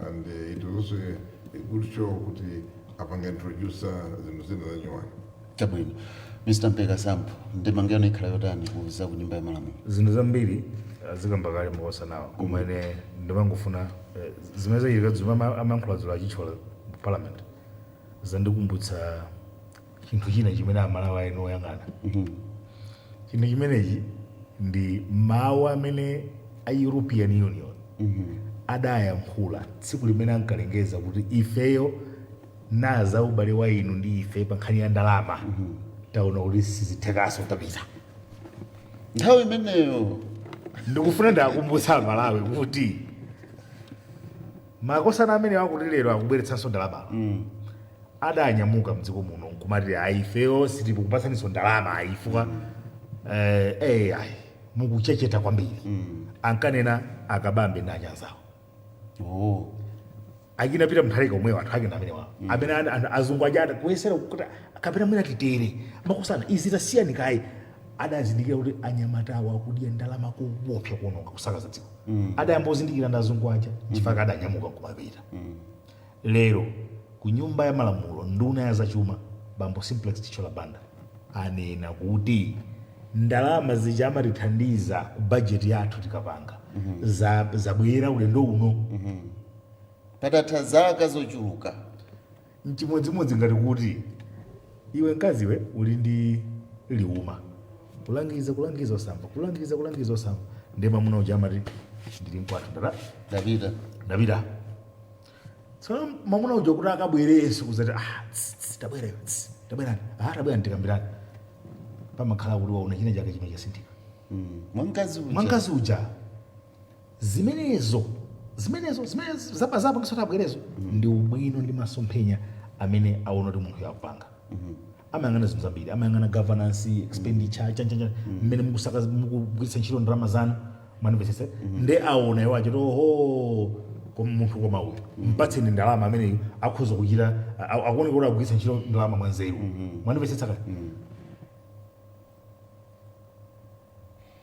and it was also a good show kuti apanga introduce zinthu zina za nyuwani. Chabwino. Mr Mpeka Sampo, ndemanga ikhala yotani kuza ku Nyumba ya Malamulo? Zinthu zambiri zikamba kale makosanawa, koma ine ndimangofuna zimene zachitika dzulo amayankhula dzulo a Chithyola mu parliament zandikumbutsa chinthu china chimene Amalawi ayenera oyang'ana. Chinthu chimenechi ndi mawu amene a European Union adayankhula tsiku limene ankalengeza kuti ifeyo naza ubale wa inu ndi ife pa nkhani ya ndalama taona kuti sizithekaso, tapita. Nthawi imeneyo. Ndikufuna ndakumbutsa Amalawi kuti makosana amene akuti lero akubweretsanso ndalama adanyamuka mdziko muno nkumati, "Ayi, ifeyo sitikupatsaniso ndalama ayi, chifukwa ayi mukuchecheta kwambiri." Ankanena akabambe ndi anyanzawo. Oh. Akinapita Mutharika omwewo, anthu ake amene wawo amene anthu azungu aja kuyesera kuti kapena mwina titere makosana izi tasiyani kayi. Adazindikira kuti anyamata awo akudya ndalama kuwopsa, kuononga, kusakaza dziko. Adayamba kuzindikira ndi azungu aja, chifukwa adanyamuka nkumapita. Lero ku Nyumba ya Malamulo, nduna ya zachuma bambo Simplex Chithyola Banda anena kuti ndalama zija amatithandiza ku bajeti yathu tikapanga zabwera ulendo uno. Patatha zaka zochuluka. Mchimodzimodzi ngati kuti iwe mkaziwe uli ndi liuma, kulangiza kulangiza osamva, kulangiza kulangiza osamva, ndiye mwamuna uja amati, "Ndili mkwathu, ndata Ndapita." Ndapita. Tsono mwamuna uja kuti akabwereso kuzati, "Ah, tss, tss, tabwera iwe, tss, tabwerani, ah, tabwerani tikambirani," pamakhala kuti waona china chake chimene chasinthika. Mwankazi uja. Mwankazi uja. Zimenezo zimene zapazapa ngisoti abwerezo ndi ubwino ndi masomphenya amene aona kuti munthu yakupanga. Amayang'ana zinthu zambiri, amayang'ana governance, expenditure, chanchanja, mmene mukusaka, mukugwiritsa ntchito ndalama zanu, manimvetsetse. Nde aona iwo achiti, oho, koma munthu koma uyu mpatseni ndalama ameneyu akhoza kuchita, akuoneka kuti akugwiritsa ntchito ndalama mwanzeru. Mwanimvetsetsa kale?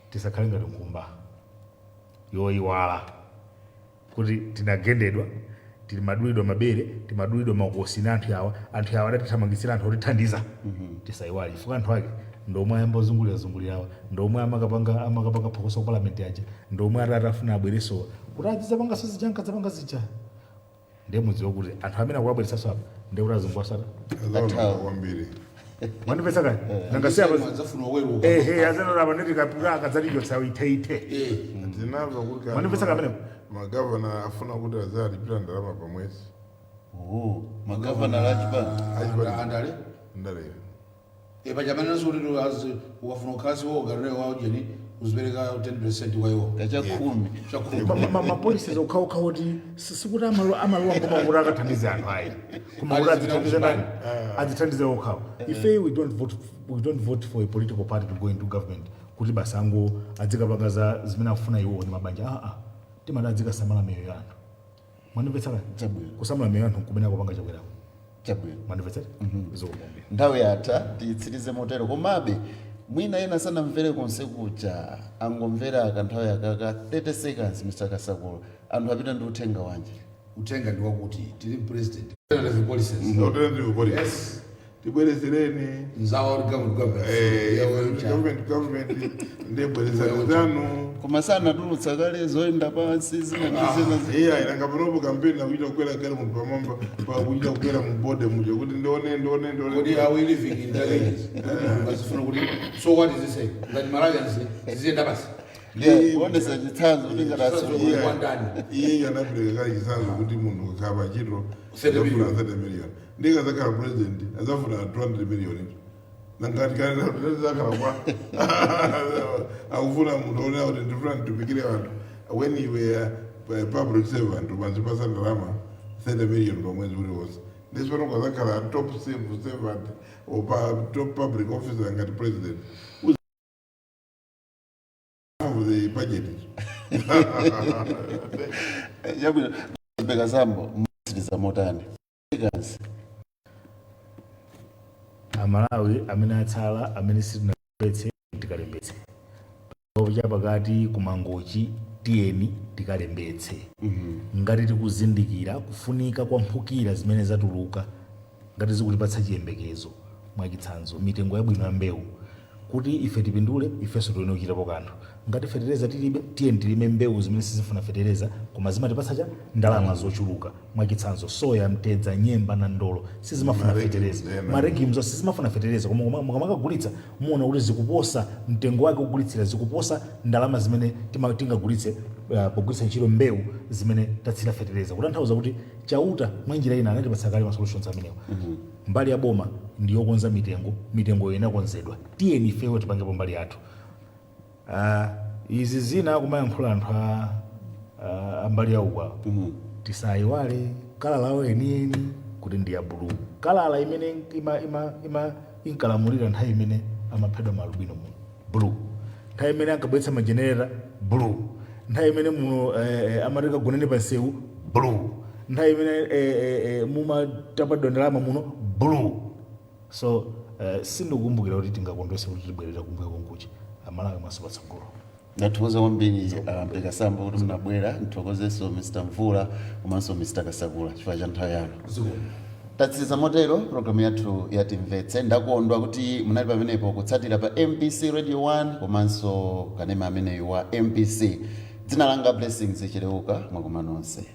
Tisakhale ngati nkhumba yoyiwala kuti tinagendedwa, timadulidwa mabere, timadulidwa makosi na anthu awa. Anthu awa adatithamangisira anthu otithandiza. Tisayiwale, chifukwa anthu ake ndomwe ayamba ozungulira-zungulirawa, ndomwe amakapanga phokoso ku palamenti aja, ndomwe atati afuna abweresowa kuti azizapangaso zija, ankadzapanga zija. Ndiye mudziwe kuti anthu amene akuwabweretsaso apa ndiye kuti azungu asata Azaononga kwambiri. Mwandipetsa kale? Nanga si apa? Adzafuna kuweruka. Ehe, azanora apa nditi kapura akadzatichotsa iteite. Tinamva kuti Mwandipetsa kamene? Magavana afuna kuti azalipira ndalama pamwezi. Oh, magavana lachipani. Andale. Ndale. Pachamene kuti ukafuna ukhala wogarire waujeni uzipereka 10% kwa iwo. Kachakhumi. Chakhumi. Mapolicies okhaokha kuti sikuti amalowa ngoma kuti akathandize anthu ayi, koma kuti adzithandize ndani? Adzithandize okhawo. Ife we don't vote for a political party to go into government kuti basi ango adzikapanga za zimene akufuna iwo ndi mabanja. Aa, timati adzikasamala miyoyo ya anthu. Mwandimvetsa kale? Chabwino. Kusamala miyoyo ya anthu nkumene akupanga Chakwerako. Chabwino. Mwandimvetsa? Zikomo. Nthawi yatha, tiyitsirize motero. Komabe mwina ena sanamvere konse kuja, angomvera kanthawi yakaka 30 seconds. Mr Kasakula, anthu apita ndi uthenga wanji? Uthenga ndi wakuti tili president, alternative policies. Alternative policy. Yes. Tibwerezereni. Nzawo government, government. Government, government, ndebwerezani zanu. Koma sanatulutsa kale zoyenda pansi, zina ndi zina? Iya, inanga panopo kampeni nakuita kukwera kale munthu pamwamba pakuita kukwera mubode muja kuti ndione, ndione, ndione. Kodi are we living in dark ages? Ngazifuna kuti, so what is he saying? Ngati Malawians ziziyenda basi. Yeah, kuonesa chitsanzo kuti ngati Chitsanzo. asungulira. Kwandani. Iye anapereka kale chitsanzo kuti munthu ukakhala pachito 30 million. 30 million, ndikazakhala president azafuna 200 million. Nangati kale kwa akufuna munthu onena kuti ndifuna nditumikire anthu, when you were a public servant umazipasa ndalama 30 million pamwezi uliwonse, ndisipano ukazakhala top civil servant or top public officer ngati president, half of the budget. Chabwino. Beka Sambo, mutsiriza motani? Seconds. Amalawi amene atsala, amene sitinalembetse, tikalembetse. Chapakati kumangochi, tiyeni tikalembetse. Ngati tikuzindikira kufunika kwa mphukira zimene zatuluka, ngati zikutipatsa chiyembekezo, mwachitsanzo mitengo yabwino ya mbewu, kuti ife tipindule, ifenso tione kuchitapo kanthu. Ngati fetereza tilibe, tiyeni tilime mbewu zimene sizifuna fetereza koma zimatipatsa cha ndalama zochuluka. Mwachitsanzo soya, mtedza, nyemba na ndolo sizimafuna Ma fetereza. Legumes, ena. Ma legumes sizimafuna fetereza, koma mukamakagulitsa muona kuti zikuposa mtengo wake kugulitsira, zikuposa ndalama zimene tingagulitse pogwiritsa ntchito mbewu zimene tatsira fetereza. Kutanthauza kuti Chauta mwa njira ina anatipatsa kale ma solutions amenewa. Mbali ya boma ndiyokonza mitengo, mitengo inakonzedwa, tiyeni ifewo tipangepo mbali yathu. Izi zina kumayankhula anthu a mbali ya ukwawo, tisayiwale colour lawo enieni kuti ndi ya blue, colour imene ima inkalamulira nthawi imene amaphedwa malubino muno, blue. Nthawi imene ankabweretsa majenereta, blue. Nthawi imene muno amati kagoneni pa nsewu, blue. Nthawi imene mumatapadwa ndalama muno, blue. So sindikukumbukira kuti tingakondwese kuti tibwerera kumbuyo konkuchi. Amalawi, maso patsogolo. Ndathokoza kwambiri Mpeka Sambo kuti munabwera. Nthokozenso Mr Mvula komanso Mr Kasakula chifukwa cha nthawi yanu. Zikomo. Tatsiriza motero programu yathu yatimvetse. Ndakondwa kuti munali pamenepo kutsatira pa MBC Radio 1 komanso kanema ameneyu wa MBC. Dzina langa Blessings Chileuka. Mwakoma nonse.